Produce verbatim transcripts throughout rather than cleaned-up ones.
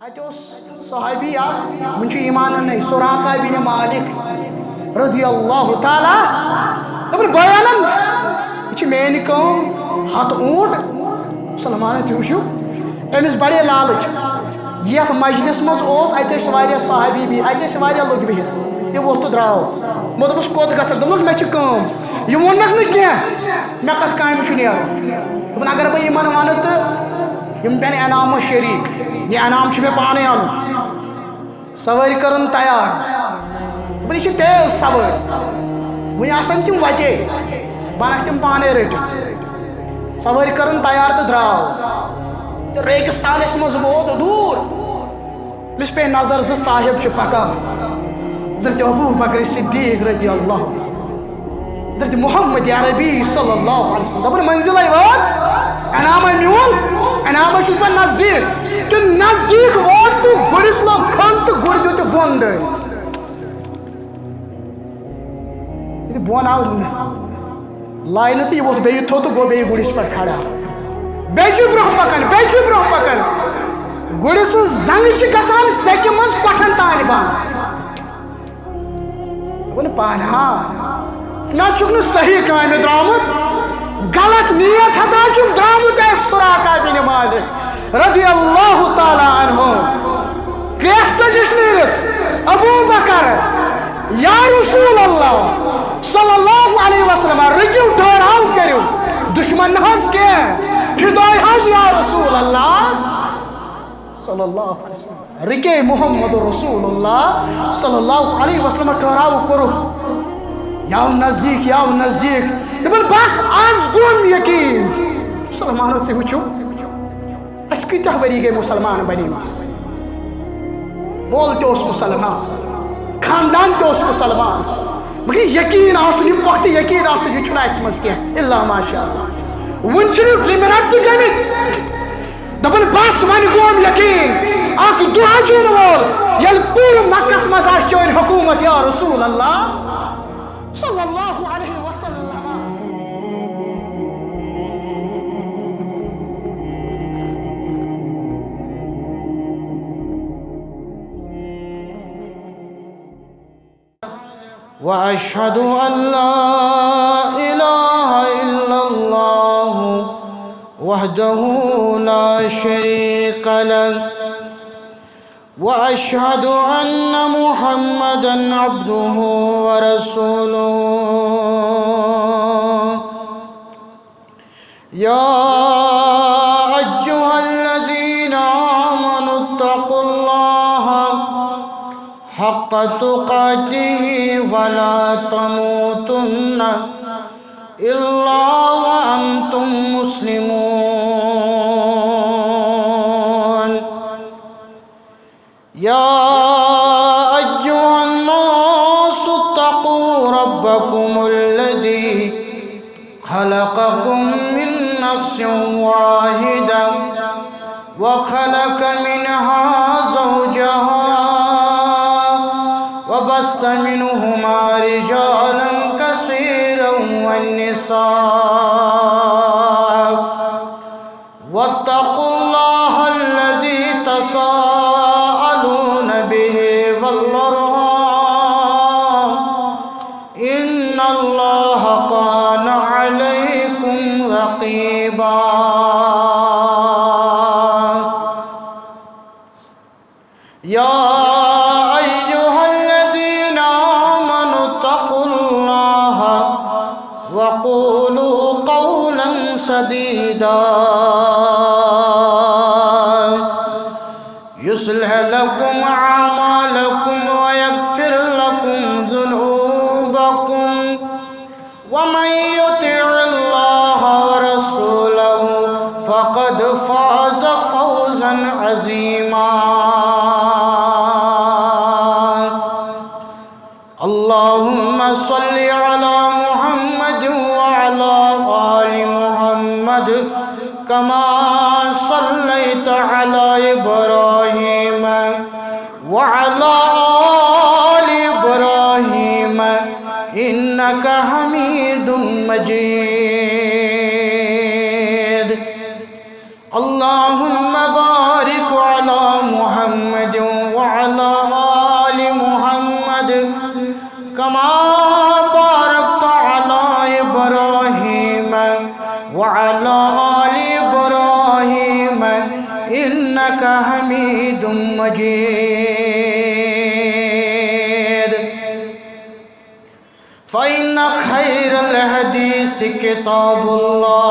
اتہِ اوس صحابی اکھ، وُنہِ چھُ ایمان اننَے، سراقہ بن مالک رضی اللہ تعالیٰ۔ دوٚپُن، بٲے انن، یہِ چھِ میٲنۍ کٲم، ہتھ اونٹ۔ مسلمانن تہِ وٕچھِو، أمِس بڑے لالچ۔ یتھ مجلس منٛز اوس، اتہِ ٲسۍ واریاہ صحابی بِہِتھ، اتہِ ٲسۍ واریاہ لُکھ بِہِتھ۔ یہِ ووٚتھ تہٕ درٛاو۔ مےٚ دوٚپُس، کوٚت گژھکھ؟ دوٚپُکھ، مےٚ چھِ کٲم۔ یہِ ووٚننکھ نہٕ کینٛہہ، مےٚ کتھ کامہِ چھُ نیرُن۔ دوٚپُن، اگر بہٕ یِمن ونہٕ تہٕ یِم پٮ۪ن انعامس شریٖک، یہِ انعام چھُ مےٚ پانے انُن۔ سوٲرۍ کٔرٕن تیار۔ دوٚپُن، یہِ چھِ تیز سوٲرۍ، وُنہِ آسن تِم وتے، بنکھ تِم پانے رٔٹِتھ۔ سوٲرۍ کٔرٕن تیار تہٕ درٛاو۔ ریگستانس منٛز ووت دوٗر۔ أمِس پیٚیہِ نظر، زٕ صاحب چھِ پکان۔ حضرت ابو بکر صدیق رضی اللہ عنہ۔ حضرت محمد عربی صلی اللہ علیہ وسلم۔ دپان، منزلے وٲژ، انعامے میون، انعامے چھُس بہٕ نزدیٖک۔ تہٕ نزدیٖک ووت تہٕ گُرِس لوٚگ کھن تہٕ گُر دیُت بۄن دٲرِتھ۔ ییٚلہِ بۄن آو لاینہٕ تہٕ یہِ ووٚتھ بیٚیہِ تھوٚد تہٕ گوٚو بیٚیہِ گُرِس پٮ۪ٹھ کھڑا۔ بیٚیہِ چھُ برٛونٛہہ پکان، بیٚیہِ چھُ برٛونٛہہ پکان۔ گُرِ سٕنٛز زنٛگہٕ چھِ گژھان سیٚکہِ منٛز کۄٹھٮ۪ن تانۍ بنٛد۔ دوٚپُن، پہلوان، ژٕ نہ چھُکھ نہٕ صحیح کامہِ درٛامُت، غلط نیت ہتا چھُکھ درٛامُت، اے سراقہ بن مالک رضی اللہ تعالیٰ عنہ۔ کرٛیکھ ژٔجِس نیٖرِتھ، ابو بکر، یا رسول اللہ صلی اللہ علیہ وسلم، رُکِو، ٹھہراو کٔرِو، دشمن نہ حظ کینٛہہ، فدٲے حظ یا رسول اللہ۔ صلی اللہ علیہ وسلم۔ رُکے محمد رسول اللہ صلی اللہ علیہ وسلم، ٹھہراو کوٚرُکھ۔ یاو نزدیٖک، یاو نزدیٖک۔ دَپان، بس، آز گوٚم یقیٖن۔ مسلمانو، تُہۍ وٕچھِو، اَسہِ کۭتیٛاہ ؤری گٔے مسلمان بنیمتِس؟ مول تہِ اوس مسلمان، خاندان تہِ اوس مسلمان، مگر یقیٖن آسُن، یہِ پۄختہٕ یقیٖن آسُن، یہِ چھُنہٕ اَسہِ منٛز کینٛہہ۔ الا ماشاء اللہ۔ وُنہِ چھِنہٕ زٕ منٹ تہِ گٔمٕتۍ۔ دَپان، بس، وۄنۍ گوم یقیٖن، اکھ دۄہ چھُنہٕ وول، ییٚلہِ پوٗرٕ مکس منٛز آسہِ چٲنۍ حکوٗمت، یا رسول اللہ صلی اللہ علیہ وسلم۔ وأشهد أن لا إله إلا الله وحده لا شريك له، وأشهد أن محمدا عبده ورسوله. يا أيها الذين آمنوا اتقوا الله حق تقاته ولا تموتن إلا وأنتم مسلمون. يا أيها الناس اتقوا ربكم الذي خلقكم من نفس واحدة وخلق منها زوجها وبث منهما رجالا كثيرا والنساء واتقوا الله الذي تساءلون به والأرحام إن الله كان عليكم رقيبا. يا أيها الذين آمنوا اتقوا الله وقولوا قولا سديدا يصلح لكم أعمالكم ويغفر لكم ذنوبكم ومن يطع الله ورسوله فقد فاز فوزا عظيما. اللهم صل على محمد وعلى آل محمد كما صليت على إبراهيم وعلى آل إبراهيم إنك حميد مجيد. اللهم بارك على محمد إنك حميد مجيد. فإن خير الحديث كتاب الله،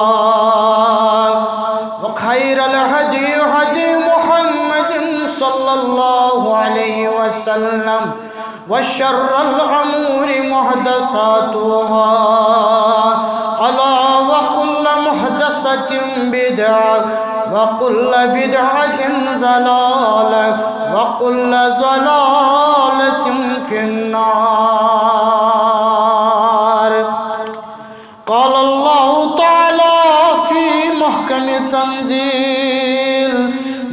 وخير الهدي هدي محمد صلى الله عليه وسلم، وشر الأمور محدثاتها، ألا وكل محدثة بدعة، وكل بدعة ضلالة، وكل ضلالة في النار. قال الله تعالى في محكم التنزيل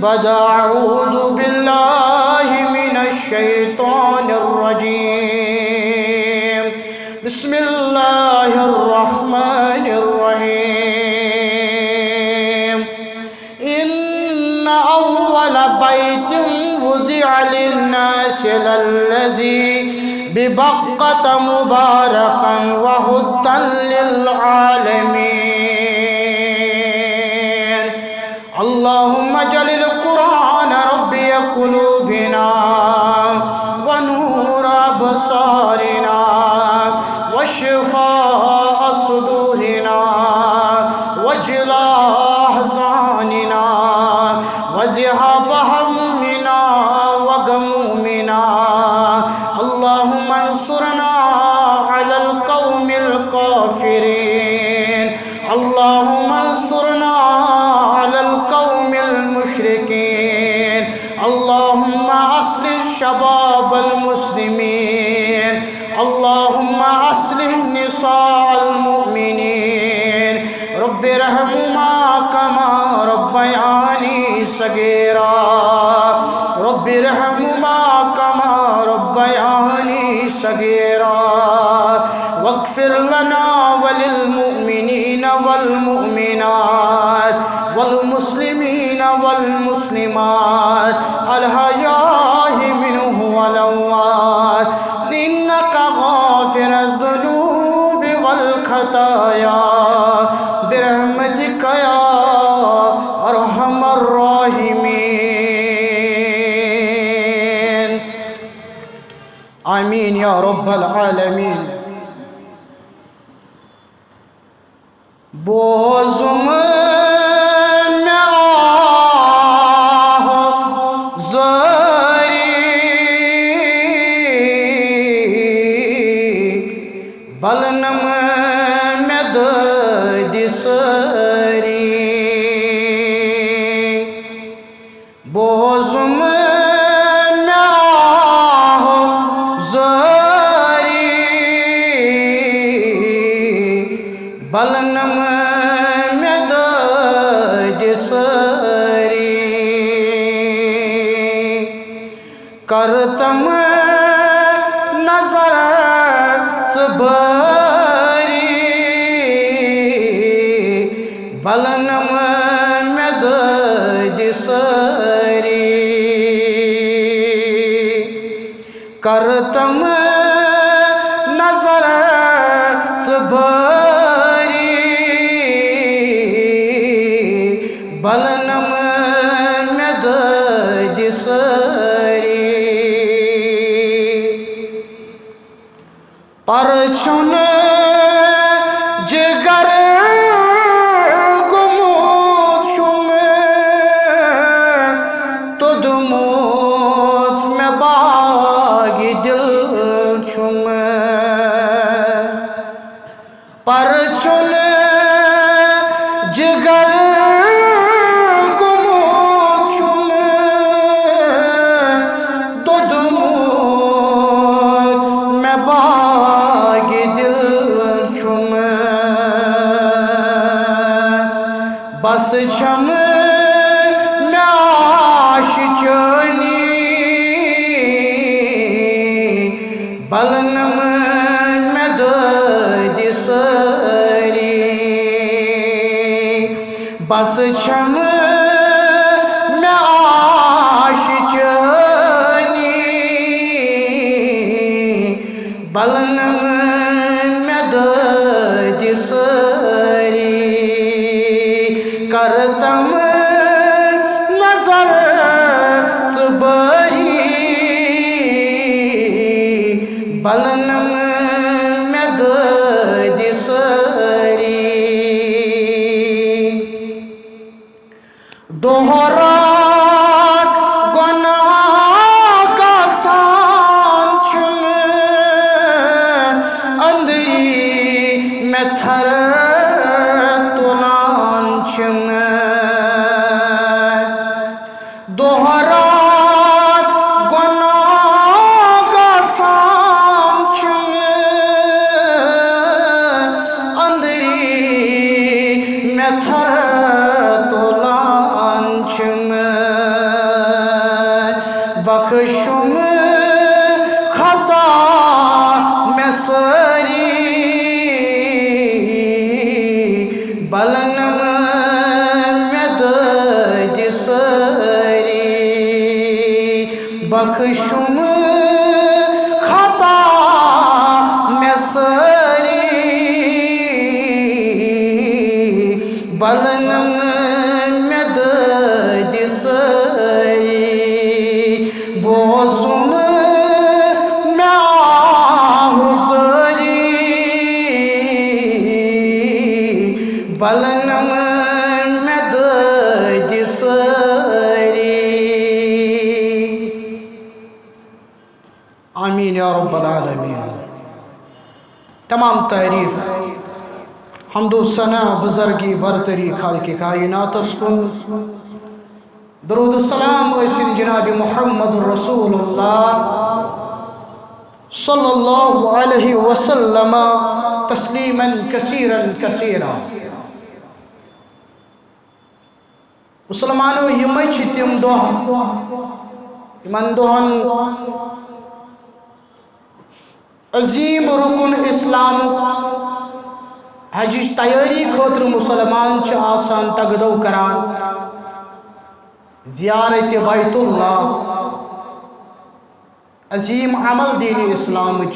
بعد أعوذ بالله من الشيطان الرجيم. بسم الله الرحمن الرحيم. إن أول بيت وضع للناس للذي ببكة مباركا وهدى للعالمين. اللهم اجعل القرآن ربيع قلوبنا ونور أبصارنا وشفاء صدورنا وجلاء أحزاننا وذهاب همومنا وغمومنا. اللهم انصرنا على القوم الكافرين. اللهم انصرنا على القوم المشركين. اللهم أصلح شباب المسلمين. اللهم أصلح نساء المؤمنين. رب ارحمهما كما ربياني صغيرا. رب ارحمهما كما ربياني صغيرا. واغفر لنا وللمؤمنين والمؤمنات والمسلمين والمسلمات الأحياء منهم والأموات إنك غافر الذنوب والخطايا برحمتك يا أرحم الراحمين. آمين يا رب العالمين. بوزُم مےٚ آہ زٲری، بلنم مےٚ دٲدِ سٲری۔ بوزُم مےٚ آہ زٲری، بلنم مےٚ دٲدِ سٲری۔ کر تم نظر ژٕ بٲری، بلنم مےٚ دٲدِ سٲری۔ کر تم نظر ژٕ بٲری، بلنم مےٚ دٲدِ سٲری۔ پرٕ چھُنہٕ جگر گوٚمُت چھُم توٚدمُت مےٚ باغِ دِل چھُم۔ پرٕ چھُنہٕ جگر گوٚمُت چھُم دوٚدمُت مےٚ باغِ دِل چھُم۔ بس چھم مےٚ آش چٲنی، بلنم مےٚ دٲدِ سٲری۔ بس چھم مےٚ آش چٲنی، بلنم مےٚ دٲدِ سٲری۔ کر تم نظر بلنم مےٚ دٲدِ سٲری۔ دۄہ راتھ گۄناہ گژھان چھُم، أنٛدری مےٚ تھر تُلان چھُم۔ دۄہ راتھ گۄناہ گژھان چھُم، أنٛدری مےٚ تھر تُلان چھُم۔ بخشُم خطا مےٚ سٲری، بلنم مےٚ دٲدِ سٲری۔ بخشُم خطا مےٚ سٲری، بلنم مےٚ دٲدِ سٲری۔ بوزُم مےٚ آہ زٲری، بلنم مےٚ دٲدِ سٲری۔ آمین یا رب العالمین۔ تمام تعریف، حمد و ثنا، بزرگی، برتری خالق کائناتس کن۔ درود و سلام ٲسِن جناب محمد رسول اللہ صلی اللہ علیہ وسلم تسلیما کثیرا کثیرا۔ مسلمانو، یِمے چھِ تِم دۄہ، یِمن دۄہن عظیم رکن اسلامُک حجٕچ تیٲری خٲطرٕ مسلمان چھِ آسان تگدو کران، زیارت بیت اللہ، عظیم عمل دین اسلامٕچ۔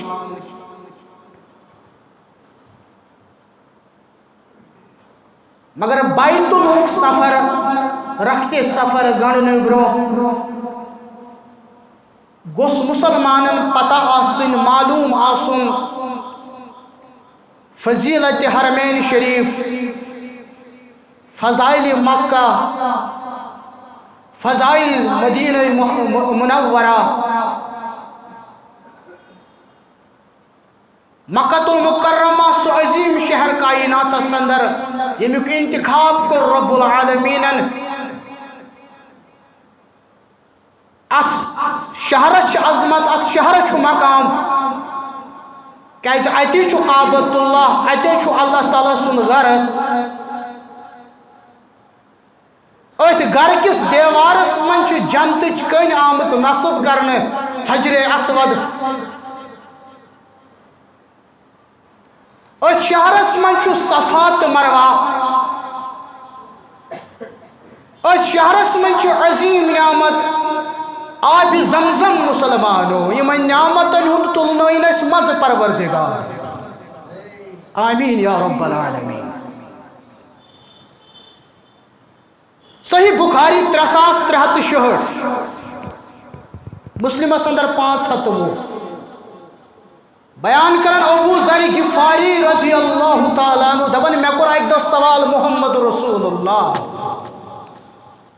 مگر بیت الحق سفر، رکھتے سفر گنڈنہٕ برونٛہہ گوٚژھ مسلمانن پتہ آسٕنۍ، معلوم آسُن فضیلت حرمین شریف، فضائل مکہ، فضائل مدینہ مح-، م-، منورہ۔ مکۃ المکرمہ، سُہ عظیم شہر کائناتس اندر، ییٚمیُک انتخاب کوٚر رب العالمینن۔ اتھ شہرس چھِ عظمت، اتھ شہرس چھُ مقام، کیازِ اتی چھُ کعبۃ اللہ، اتی چھُ اللہ تعالیٰ سُنٛد گرٕ۔ أتھۍ گرٕ کِس دیوارس منٛز چھِ جنتٕچ کٔنۍ آمٕژ نصب کرنہٕ، حجر اسود۔ أتھۍ شہرس منٛز چھُ صفا تہٕ مروہ۔ أتھۍ شہرس منٛز چھُ عظیم نعمت آبِ زمزم۔ مسلمانو، یِمن نعمتن ہُنٛد تُلنٲوِن اَسہِ مزٕ پروردگار۔ آمین یا رب العالمین۔ صحیح بخاری ترٛےٚ ساس ترٛےٚ ہتھ تہٕ شُہٲٹھ، مسلمس اندر پانٛژھ ہتھ تہٕ وُہ۔ بیان کران ابو ذر غفاری رضی اللہ تعالیٰ عنہ، دپان، مےٚ کوٚر اکہِ دۄہ سوال محمد رسول اللہ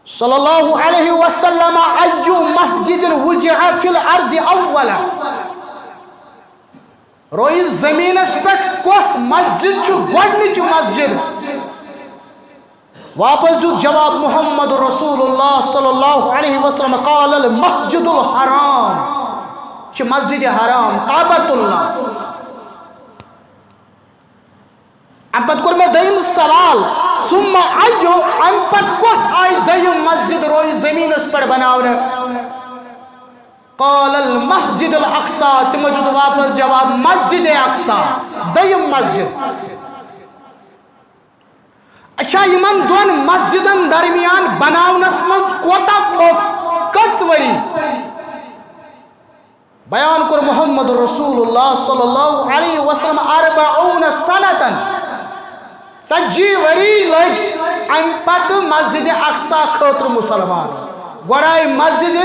صلی اللہ علیہ وسلم، ایو مسجد وضع فی الارض اولا؟ رویہِ زمینس پٮ۪ٹھ کۄس مسجد چھُ گۄڈنِچ مسجد؟ واپس دیُت جواب محمد رسول اللہ صلی اللہ علیہ وسلم، قال المسجد الحرام، چھِ مسجد حرام، کعبۃ اللہ۔ امہِ پتہٕ کوٚر مےٚ دوٚیِم سوال، ثم ایو، امہِ پتہٕ کۄس آیہِ دوٚیِم مسجد رویہِ زمینس پٮ۪ٹھ بناونہٕ؟ قال المسجد الاقصی، تِمو دیُت واپس جواب، مسجد اقصی، دوٚیِم مسجد۔ اچھا، یِمن دۄن مسجدن درمیان بناونس منٛز کوتاہ پھوٚس، کٔژ ؤری؟ بیان کوٚر محمد رسول اللہ صلی اللہ علیہ وسلم، اربعون سنتن، ژتجی ؤری لٔگۍ امہِ پتہٕ مسجد اقصی خٲطرٕ مسلمان۔ گۄڈٕ آیہِ مسجد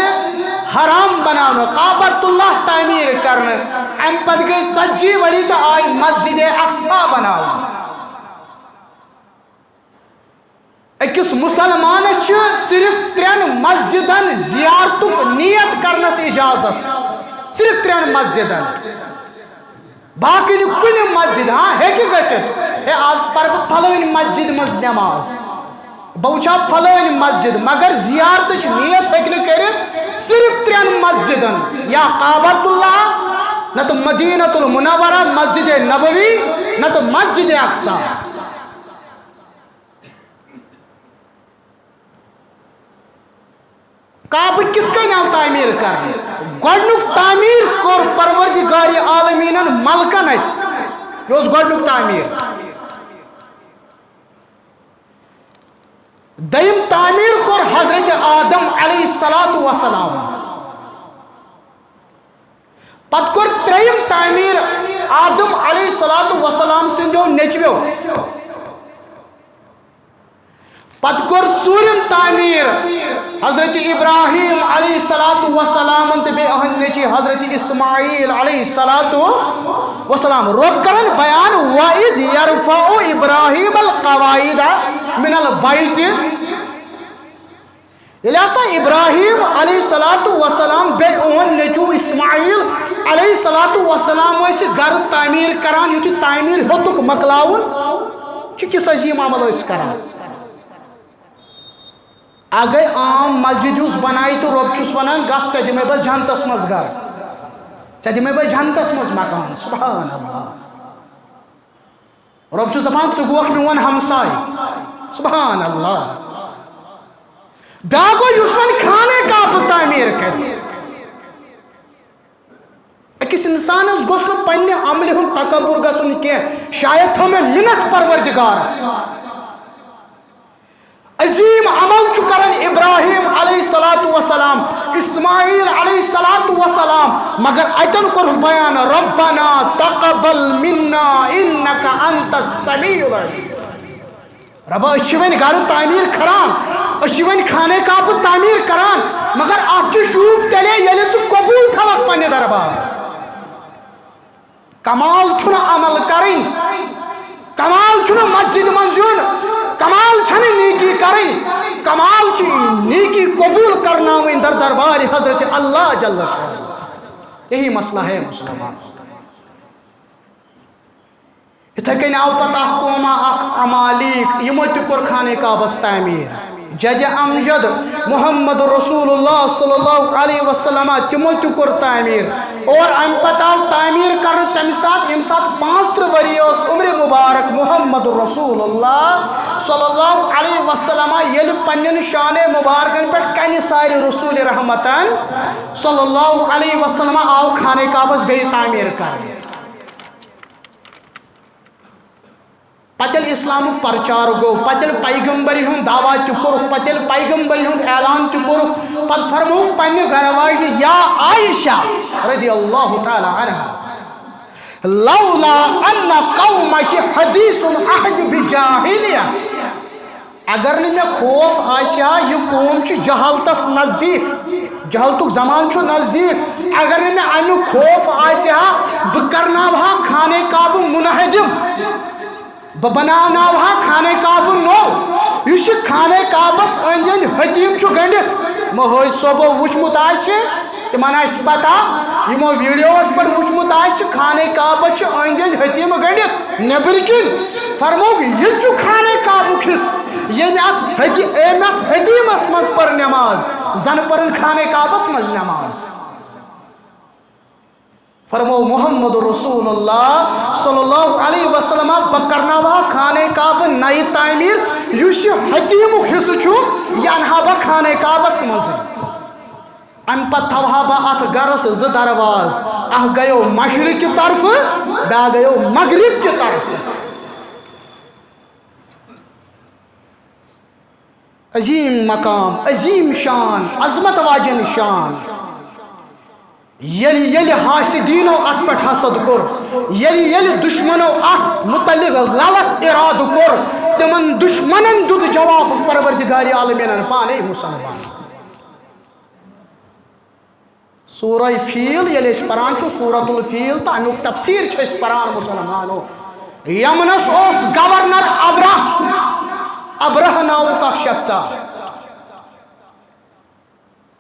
حرام بناونہٕ، کعبۃ اللہ تعمیٖر کرنہٕ۔ اَمہِ پتہٕ گٔے ژتجی ؤری تہٕ آیہِ مسجد اقصیٰ بناونہٕ۔ أکِس مُسلمانَس چھِ صرف ترٛٮ۪ن مسجدن زیارتُک نیت کرنَس اجازت، صرف ترٛٮ۪ن مسجدن، باقٕے نہٕ کُنہِ مسجد۔ ہاں، ہیٚکہِ گٔژھِتھ، ہے، آز پرٕ بہٕ فلٲنۍ مسجد منٛز نماز، بہٕ وٕچھِ ہا فلٲنۍ مسجد، مگر زیارتٕچ نیت ہیٚکہِ نہٕ کٔرِتھ صرف ترٛٮ۪ن مسجدن، یا کعبۃ اللہ، نتہٕ مدینۃ المنورہ مسجد نبوی، نتہٕ مسجد اقصیٰ۔ کعبہٕ کِتھ کٔنۍ آو تعمیٖر کرنہٕ؟ گۄڈٕنیُک تعمیٖر کوٚر پروردگار عالمیٖنَن ملکن اَتہِ۔ یہِ اوس گۄڈٕنیُک تعمیٖر۔ دوٚیِم تعمیٖر کوٚر حضرت آدم علیہ الصلوۃ والسلام۔ پتہٕ کوٚر ترٛیٚیِم تعمیٖر آدم علیہ الصلوۃ والسلام سٕنٛدیو نیٚچویو۔ پتہٕ کوٚر ژوٗرِم تعمیٖر حضرت ابراہیم علیہ الصلوۃ والسلامن تہٕ بیٚیہِ أہنٛدۍ نیٚچی حضرت اسماعیل علیہ الصلوۃ والسلام۔ رۄب کرن بیان، "وَإِذْ يَرْفَعُ إِبْرَاهِيمُ الْقَوَاعِدَ مِنَ الْبَيْتِ"۔ ییٚلہِ ہسا ابراہیم علیہ الصلوۃ والسلام بیٚیہِ اُہُنٛد نیٚچوٗ اسماعیل علیہ الصلوۃ والسلام ٲسۍ گرٕ تعمیٖر کران، یُتھُے تعمیٖر ہیوٚتُکھ مۄکلاوُن، چھُ کِس عظیٖم عمل ٲسۍ کران۔ اَکھ گٔے عام مسجد یُس بنایہِ تہٕ رۄب چھُس ونان، "گژھ، ژےٚ دِمے بہٕ جنتس منٛز گرٕ، ژےٚ دِمے بہٕ جنتس منٛز مکان۔" سبحان اللہ۔ رۄب چھُس دَپان، "ژٕ گوکھ میون ہمساے۔" سبحان اللہ۔ بیٛاکھ گوٚو یُس وۄنۍ خانہ کعبہٕ تعمیٖر کرِ۔ أکِس اِنسانَس گوٚژھ نہٕ پننہِ عملہِ ہُنٛد تکبر گژھُن کینٛہہ، شاید تھٲو مےٚ مِنت پروردگارَس۔ عظیٖم عمل چھُ کران ابراہیم علیہ الصلوۃ والسلام، اسماعیل علیہ الصلوۃ والسلام، مگر اتٮ۪ن کوٚرُکھ بیان، "ربنا تقبل منا انک انت السمیع العلیم۔" ربا، أسۍ چھِ وۄنۍ گرٕ تعمیٖر کران، أسۍ چھِ وۄنۍ خانہ کعبہٕ تعمیٖر کران، مگر اتھ چھُ شوٗب تیٚلے ییٚلہِ ژٕ قبوٗل تھاوکھ پننہِ دربار۔ کمال چھُنہٕ عمل کرٕنۍ، کمال چھُنہٕ مسجد منٛز یُن، کمال چھَنہٕ نیکی کرٕنۍ، کمال چھِ نیکی قبوٗل کرناوٕنۍ در دربارِ حضرت اللہ جل شانہ۔ یہی مسئلہ ہے مسلمان۔ یِتھے کٔنۍ آو پتہٕ اکھ قوما اکھ عمالیق، یِمو تہِ کوٚر خانہ کعبس تعمیٖر۔ جد امجد محمد رسول اللہ صلی اللہ علیہ وسلم، تِمو تہِ کوٚر تعمیٖر۔ اور امہِ پتہٕ آو تعمیٖر کرنہٕ تمہِ ساتہٕ، ییٚمہِ ساتہٕ پانٛژھ ترٕٛہ ؤری اوس عمر مبارک محمد رسول اللہ صلی اللہ علیہ وسلم، ییٚلہِ پننٮ۪ن شانہ مبارکن پٮ۪ٹھ کنہِ سارِ رسول رحمتن صلی اللہ علیہ وسلم آو خانہ کعبس بیٚیہِ تعمیٖر کرنہٕ۔ پتہٕ ییٚلہِ اسلامُک پرچار گوٚو، پتہٕ ییٚلہِ پیغمبری ہُنٛد دعویٰ تہِ کوٚرُکھ، پتہٕ ییٚلہِ پیغمبری ہُنٛد اعلان تہِ کوٚرُکھ، پتہٕ فرمووُکھ پننہِ گرٕ واجنہِ، یا عائشہ رضی اللہ تعالیٰ عنہا، "لولا ان قومک حدیث العہد بجاہلیہ"، اگر نہٕ مےٚ خوف آسہِ ہا، یہِ قوم چھُ جہالتس نزدیٖک، جہالتُک زمانہٕ چھُ نزدیٖک، اگر نہٕ مےٚ امیُک خوف آسہِ ہا، بہٕ کرناوٕ ہا خانہ کعبہٕ منہدم۔ بہٕ بناوناوہا خانہ کعبہٕ نوٚو، یُس یہِ خانہ کعبس أنٛدۍ أنٛدۍ حطیٖم چھُ گٔنٛڈِتھ۔ محٲج صٲبو وُچھمُت آسہِ، تِمن آسہِ پتہ، یِمو ویڈیوس پٮ۪ٹھ وُچھمُت آسہِ، خانہ کعبس چھِ أنٛدۍ أنٛدۍ حطیٖم گٔنٛڈِتھ۔ نیٚبٕرۍ کِنۍ فرمووُکھ، یہِ تہِ چھُ خانہ کعبُک حصہٕ، ییٚمہِ اتھ حطی-، ییٚمہِ اتھ حطیٖمس منٛز پٔر نماز، زن پٔرٕن خانہ کعبس منٛز نماز۔ فرموو محمد رسول اللہ صلی اللہ علیہ وسلم، بہٕ کرناوہا خانہ کعبہٕ نَیہِ تعمیٖر، یُس یہِ حطیٖمُک حصہٕ چھُ، یہِ انہا بہٕ خانہ کعبس منٛز۔ امہِ پتہٕ تھاوہا بہٕ اتھ گرس زٕ درواز، اکھ گٔیو مشرق کہِ طرفہٕ، بیٛاکھ گٔیو مغرب کہِ طرفہٕ۔ عظیٖم مقام، عظیٖم شان، عظمت واجٮ۪ن شان۔ ییٚلہِ، ییٚلہِ حاسدیٖنو اَتھ پٮ۪ٹھ حسد کوٚر، ییٚلہِ، ییٚلہِ دُشمنو اَتھ مُتعلق غلط اِرادٕ کوٚر، تِمن دُشمنن دیُت جواب پروردگار عالمیٖنن پانے مُسلمان۔ سورہ فیل ییٚلہِ أسۍ پران چھِ، سورۃ الفیل، تہٕ اَمیُک تفسیٖر چھِ أسۍ پران، مسلمانو۔ یمنس اوس گورنر ابرہ، ابرہ ناوُک اکھ شخصا۔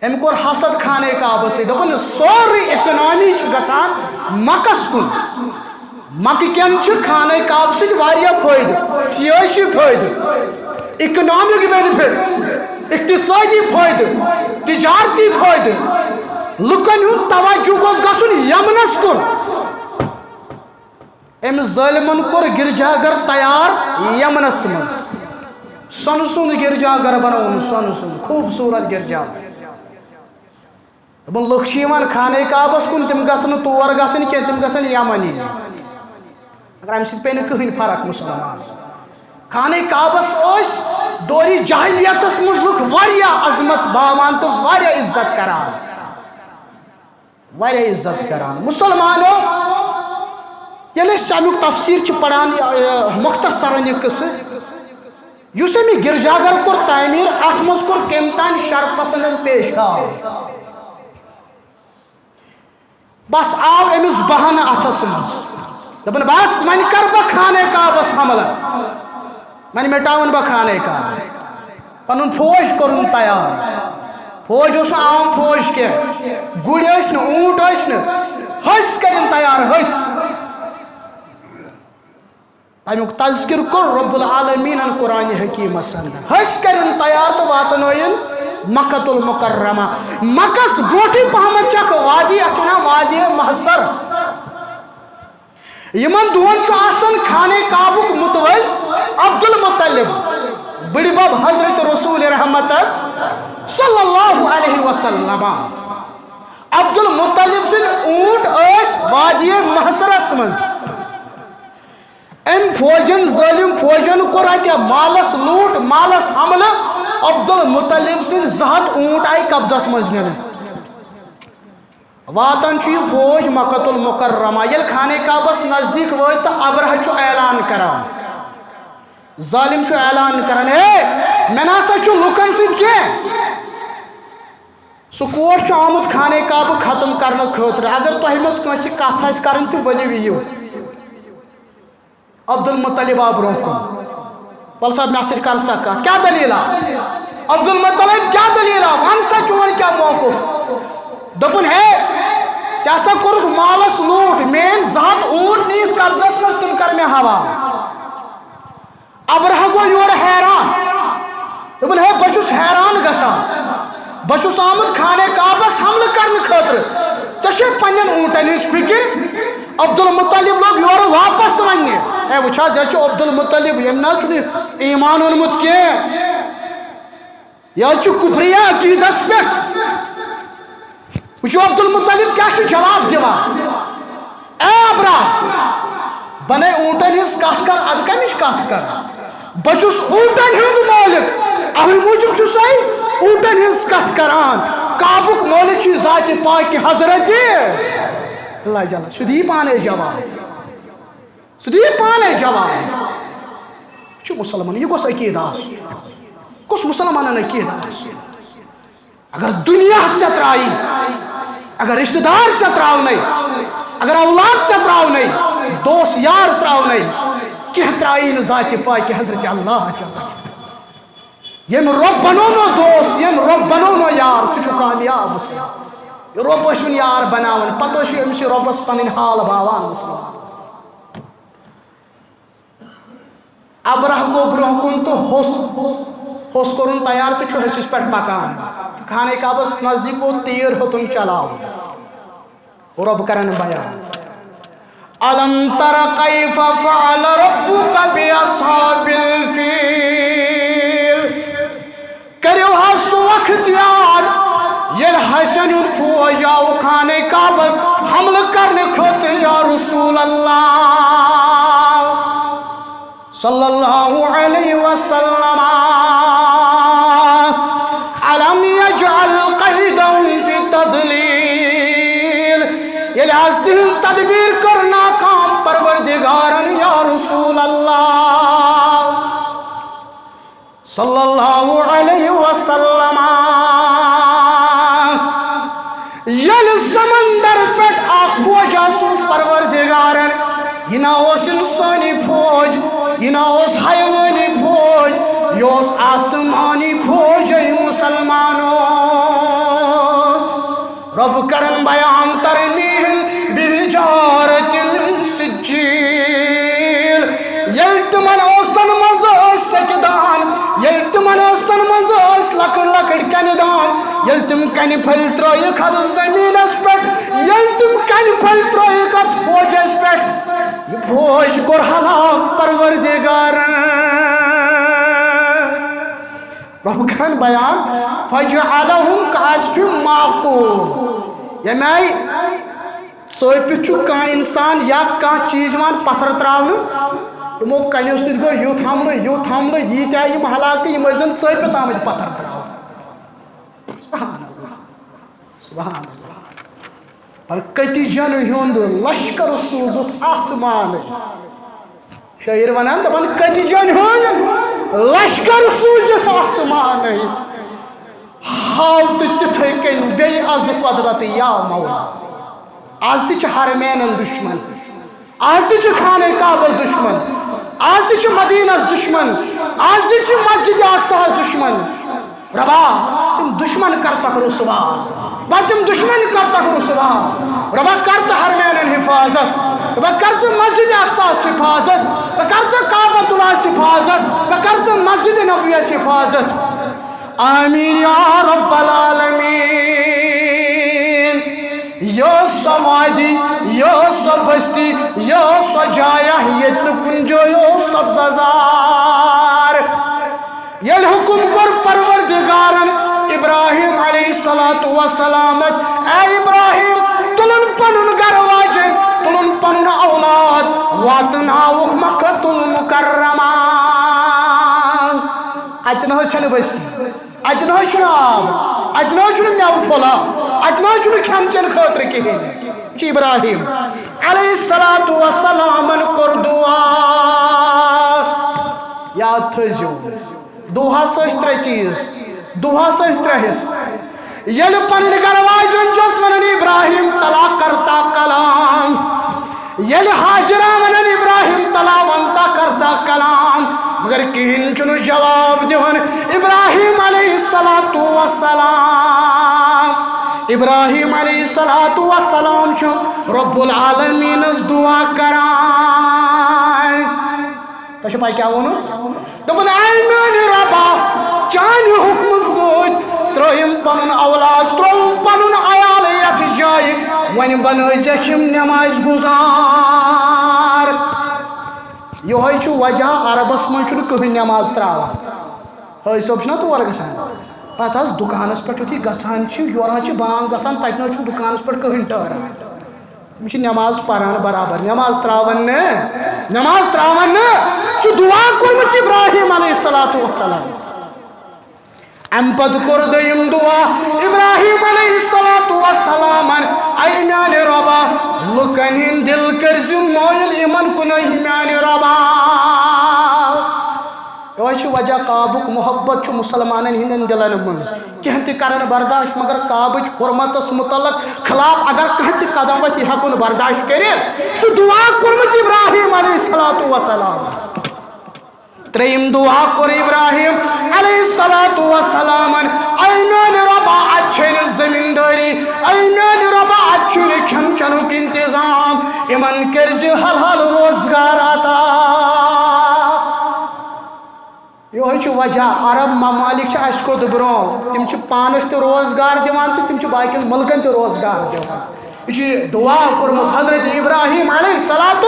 أمۍ کوٚر حسد خانہ کعبس سۭتۍ، دوٚپُن، سورُے اکنامی چھُ گژھان مکس کُن۔ مکہٕ کٮ۪ن چھُ خانہ کعبہٕ سۭتۍ واریاہ فٲیدٕ، سیٲسی فٲیدٕ، اکنامک بینیفٹ، اقتصٲدی فٲیدٕ، تجارتی فٲیدٕ۔ لُکن ہُنٛد توجہ گوٚژھ گژھُن یمنس کُن۔ أمۍ ظٲلمن کوٚر گرجا گھر تیار یمنس منٛز، سۄنہٕ سُنٛد گرجا گھر بنووُن، سۄنہٕ سُنٛد خوٗبصوٗرت گرجا گھر۔ دوٚپُن، لُکھ چھِ یِوان خانہ کعبس کُن، تِم گژھن نہٕ تور گژھٕنۍ کینٛہہ، تِم گژھن یمن یِنۍ۔ مگر امہِ سۭتۍ پیٚیہِ نہٕ کٕہٕنۍ فرق مسلمان۔ خانہ کعبس ٲسۍ دورِ جاہلیتس منٛز لُکھ واریاہ عظمت باوان تہٕ واریاہ عزت کران، واریاہ عزت کران۔ مسلمانو، ییٚلہِ أسۍ امیُک تفسیٖر چھِ پران، یہِ، یہِ مختصرن یہِ قصہٕ، یُس أمۍ یہِ گرجا گھر کوٚر تعمیٖر، اتھ منٛز کوٚر کٔمۍ تام شر پسندن پیش آو۔ بس آو أمِس بہانہٕ اتھس منٛز۔ دپان، بس وۄنۍ کرٕ بہٕ خانہ کعبس حملہٕ، وۄنۍ مٹاون بہٕ خانہ کعبہ۔ پنُن فوج کوٚرُن تیار۔ فوج اوس نہٕ عام فوج کینٛہہ، گُرۍ ٲسۍ نہٕ، اوٗنٹ ٲسۍ نہٕ، ۂسۍ کٔرِن تیار، ۂسۍ۔ تمیُک تذکر کوٚر رب العالمینن قرآن حکیمس اندر۔ ۂسۍ کٔرِن تیار تہٕ واتنٲیِن مکۃ المکرمہ۔ مکس برونٹھٕے پہمتھ چھِ اکھ وادی، اتھ چھِ ونان وادی محصر۔ یِمن دۄہن چھُ آسان خانہ کعبُک متوٲلۍ عبدالمطلب، بٕڈِ بب حضرت رسول رحمت حظ صلی اللہ علیہ وسلم۔ عبدالمطلب سٕنٛدۍ اوٗنٹ ٲسۍ وادی محصرس منٛز۔ أمۍ فوجن، ظٲلم فوجن کوٚر اتہِ مالس لوٗٹ، مالس حملہٕ۔ عبدالمطلب سٕنٛدۍ زٕ ہتھ اوٗنٹ آیہِ قبضس منٛز نِنہٕ۔ واتان چھُ یہِ فوج مکۃ المکرمہ۔ ییٚلہِ خانہ کعبس نزدیٖک وٲتۍ تہٕ ابرہہ چھُ اعلان کران، ظٲلم چھُ اعلان کران، ہے، مےٚ نہ سا چھُ لُکن سۭتۍ کینٛہہ۔ سُہ کوٹ چھُ آمُت خانہ کعبہٕ ختم کرنہٕ خٲطرٕ۔ اگر تۄہہِ منٛز کٲنٛسہِ کتھ آسہِ کرٕنۍ تہٕ ؤلِو یِیِو۔ عبدالمطلب آو برونٛہہ کُن۔ وَلہٕ صٲب، مےٚ سۭتۍ کر سا کتھ، کیٛاہ دٔلیٖل آو؟ عبدالمطلب، کیٛاہ دٔلیٖل آو؟ وَن سا، چون کیٛاہ موقف؟ دوٚپُن، ہے، ژےٚ ہسا کوٚرُتھ مالس لوٗٹ، میٲنۍ زٕ ہتھ اوٗنٹ نِتھ قبضس منٛز، تِم کر مےٚ حوالہٕ۔ ابرہہ گوٚو یورٕ حیران۔ دوٚپُن، ہے، بہٕ چھُس حیران گژھان۔ بہٕ چھُس آمُت خانہ کعبس حملہٕ کرنہٕ خٲطرٕ۔ ژےٚ چھے پننٮ۪ن اوٗنٹن ہٕنٛز فکر؟ عبدالمطلب لوٚگ یورٕ واپس وننہِ۔ ہے، وٕچھ حظ، یہِ چھُ عبدالمطلب، ییٚمۍ نہ حظ چھُنہٕ ایمان اوٚنمُت کینٛہہ۔ یہِ حظ چھُ کفریہ عقیدس پٮ۪ٹھ۔ وٕچھِو عبدالمطلب کیٛاہ چھُ جواب دِوان۔ اے ابرا، بنے اوٗنٹن ہٕنٛز کتھ کر، ادٕ کمِچ کتھ کر؟ بہٕ چھُس اوٗنٹن ہُنٛد مٲلِک، اوے موٗجوٗب چھُسے اوٗنٹن ہٕنٛز کتھ کران۔ کعبُک مٲلِک چھُ ذاتِ پاکہِ حضرت۔ اللہ جل، سُہ دِیہِ پانے جواب، سُہ دِیہِ پانے جواب۔ یہِ چھُ مسلمان، یہِ گوٚژھ عقیدٕ آسُن۔ گوٚژھ مسلمانن عقیدٕ آسُن۔ اگر دنیا ژےٚ ترٛایی، اگر رشتہٕ دار ژےٚ ترٛاونَے، اگر اولاد ژےٚ ترٛاونَے، دوست یار ترٛاونَے، کینٛہہ ترٛایی نہٕ ذاتِ پاکہِ حضرت اللہ جل۔ ییٚمۍ رۄب بنوونو دوست، ییٚمۍ رۄب بنوونو یار، سُہ چھُ کامیاب مسلمان۔ یہِ رۄب ٲسِوُن یار بناوان، پتہٕ ٲسِو أمِس یہِ رۄبس پنٕنۍ حال باوان مسلمان۔ ابرہہ گوٚو برونٛہہ کُن تہٕ ہوٚس، ہوٚس کوٚرُن تیار تہٕ چھُ ہوٚسِس پٮ۪ٹھ پکان۔ خانہ کعبس نزدیٖک ووت تیٖر ہیوٚتُن چلاوُن۔ رۄب کرن بیان۔ الم تر کیف فعل ربک باصحاب الفیل۔ کٔرِو حظ سُہ وقت یاد، ییٚلہِ ہسٮ۪ن ہُنٛد فوج آو خانہ کعبس حملہٕ کرنہٕ خٲطرٕ، یا رسول اللہ صلی اللہ علیہ وسلم۔ الم یجعل کیدہم فی تضلیل۔ ییٚلہِ حظ تِہنٛز تدبیر کٔر ناکام پروردگارن، یا رسول اللہ صلی اللہ علیہ وسلم۔ ییٚلہِ سۄ پروردگارن، یہِ نہ اوس انسٲنی فوج، یہِ نہ اوس حیوٲنی فوج، یہِ اوس آسمانی فوج، اے مسلمانو۔ رب کرن بیان ترمیہم بحجارۃ من سجیل۔ ییٚلہِ تِمن ٲسن منٛز ٲسۍ سیٚکہِ دان، ییٚلہِ تِمن ٲسن منٛز ٲسۍ لۄکٕٹۍ لۄکٕٹۍ کنہِ دان، ییٚلہِ تِم کنہِ پھٔلۍ ترٲیِکھ اتھ زٔمیٖنس پٮ۪ٹھ، ییٚلہِ تِم کنہِ پھٔلۍ ترٲیِکھ اتھ فوجس پٮ۪ٹھ، یہِ فوج کوٚر ہلاک پروردگارن۔ رب کرن بیان، فجعلہم کعصف مأکول۔ ییٚمہِ آیہِ ژٲپِتھ چھُ کانٛہہ انسان یا کانٛہہ چیٖز یِوان پتھر تراونہٕ، یِمو کنیو سۭتۍ گوٚو یُتھ حملہٕ، یُتھ حملہٕ، ییٖتیٛاہ یِم ہلاک تہٕ یِم ٲسۍ زن ژٲپِتھ آمٕتۍ پتھر تراونہٕ۔ سبحان اللہ، سبحان اللہ۔ پر کتجن ہُنٛد لشکر سوٗزُتھ آسمانہٕ۔ شٲعر ونان دپان، کتجن ہُنٛد لشکر سوٗزِتھ آسمانہٕ۔ ہاو تہٕ تِتھے کٔنۍ بیٚیہِ از قۄدرت یا مولا۔ از تہِ چھِ حرمینن دُشمن، از تہِ چھِ خانہ کعبس دُشمن، از تہِ چھِ مدینس دُشمن، از تہِ چھِ مسجد اقصاہس دُشمن۔ ربا، تِم دُشمن کرتکھ رسوا، پتہٕ تِم دُشمن کرتکھ رسوا۔ ربا، کر تہٕ حرمینن حفاظت، ربا، کر تہٕ مسجد اقصاہس حفاظت، ربا، کر تہٕ کعبۃ اللہس حفاظت، ربا، کر تہٕ مسجد نبویس حفاظت۔ آمین یا رب العالمین۔ یہِ ٲس سۄ وادی، یہِ ٲس سۄ بستی، یہِ ٲس سۄ جایہ، ییٚتہِ نہٕ کُنہِ جایہِ اوس سبزہ زار۔ ییٚلہِ حُکُم کوٚر پروردگارن ابراہیم علیہ الصلوۃ والسلامس، اے ابراہیم، تُلُن پنُن گرٕ واجیٚنۍ، تُلُن پنُن اولاد، واتناوُکھ مکہ المکرمہ۔ اتہِ نہ حظ چھنہٕ بستی، اتہِ نہ حظ چھُنہٕ آب، اتہِ نہ حظ چھُنہٕ مٮ۪وٕ پھوٚلہ، اتہِ نہ حظ چھُنہٕ کھٮ۪ن چٮ۪ن خٲطرٕ کِہیٖنۍ۔ یہِ چھُ ابراہیم علیہ الصلوۃ والسلامن کوٚر دُعا۔ یاد تھٲیزیو، دُعاہس ٲسۍ ترٛےٚ چیٖز، دُعاہس ٲسۍ ترٛےٚ حصہٕ۔ ییٚلہِ پنٕنۍ گرٕ واجٮ۪ن چھس ونان، ابراہیم تلا کرتا کلام، ییٚلہِ ہاجرہ ونان، ابراہیم تلا ونتا کرتا کلام، مگر کہین چھُنہٕ جواب دِوان۔ ابراہیم علیہ الصلوۃ والسلام، ابراہیم علیہ الصلوۃ والسلام چھُ رب العالمینس دعا کران۔ تۄہہِ چھو پاے کیٛاہ ووٚنُن؟ دوٚپُن، اے میانہِ رۄبا، چانہِ حُکمہٕ سۭتۍ ترٲوِم پنُن اولاد، ترٛووُم پنُن عیال یتھ جایہِ، وۄنۍ بنٲیزٮ۪کھ یِم نمازِ گُزار۔ یِہوٚے چھُ وجہ، عربس منٛز چھُنہٕ کٕہٕنۍ نماز ترٛاوان۔ حٲج صٲب چھُنہ تور گژھان، پتہٕ حظ دُکانس پٮ۪ٹھ یُتھُے گژھان چھِ، یورٕ حظ چھِ بانگ گژھان، تتہِ نہ حظ چھُنہٕ دُکانس پٮ۪ٹھ کٕہٕنۍ ٹٲران۔ تِم چھِ نماز پران برابر، نماز تراوان نہٕ، نماز تراوان نہٕ۔ چھُ دعا کوٚرمُت ابراہیم علیہ الصلوۃ والسلام۔ امہِ پتہٕ کوٚر دوٚیِم دعا ابراہیم علیہ الصلوۃ والسلامن، اے میانہِ رۄبا، لُکن ہٕنٛدۍ دِل کٔرۍ زِ مٲیِل یِمن کُنُے میانہِ رۄبا۔ یِہوٚے چھُ وجہ، کعبُک محبت چھُ مُسلمانن ہٕنٛدٮ۪ن دِلن منٛز۔ کینٛہہ تہِ کرن برداشت، مگر کعبٕچ حرمتس متعلق خلاف اگر کانٛہہ تہِ قدم وتھِ، یہِ ہٮ۪کو نہٕ برداشت کٔرِتھ۔ سُہ دعا کوٚرمُت ابراہیم علیہ الصلوۃ والسلام۔ ترٛیٚیِم دعا کوٚر ابراہیم علیہ الصلوۃ والسلامن، اے میانہِ رۄبا، اتہِ چھے نہٕ زمیٖندٲری، اے میانہِ رۄبا، اتہِ چھُے نہٕ کھٮ۪ن چٮ۪نُک انتظام، یِمن کٔرۍ زِ حلال روزگار عطا۔ یِہوٚے چھُ وجہ، عرب ممالک چھِ اَسہِ کھۄتہٕ برٛونٛہہ۔ تِم چھِ پانَس تہِ روزگار دِوان تہٕ تِم چھِ باقیَن مُلکَن تہِ روزگار دِوان۔ یہِ چھُ یہِ دُعا کوٚرمُت حضرت ابراہیم علیہ الصلوۃ۔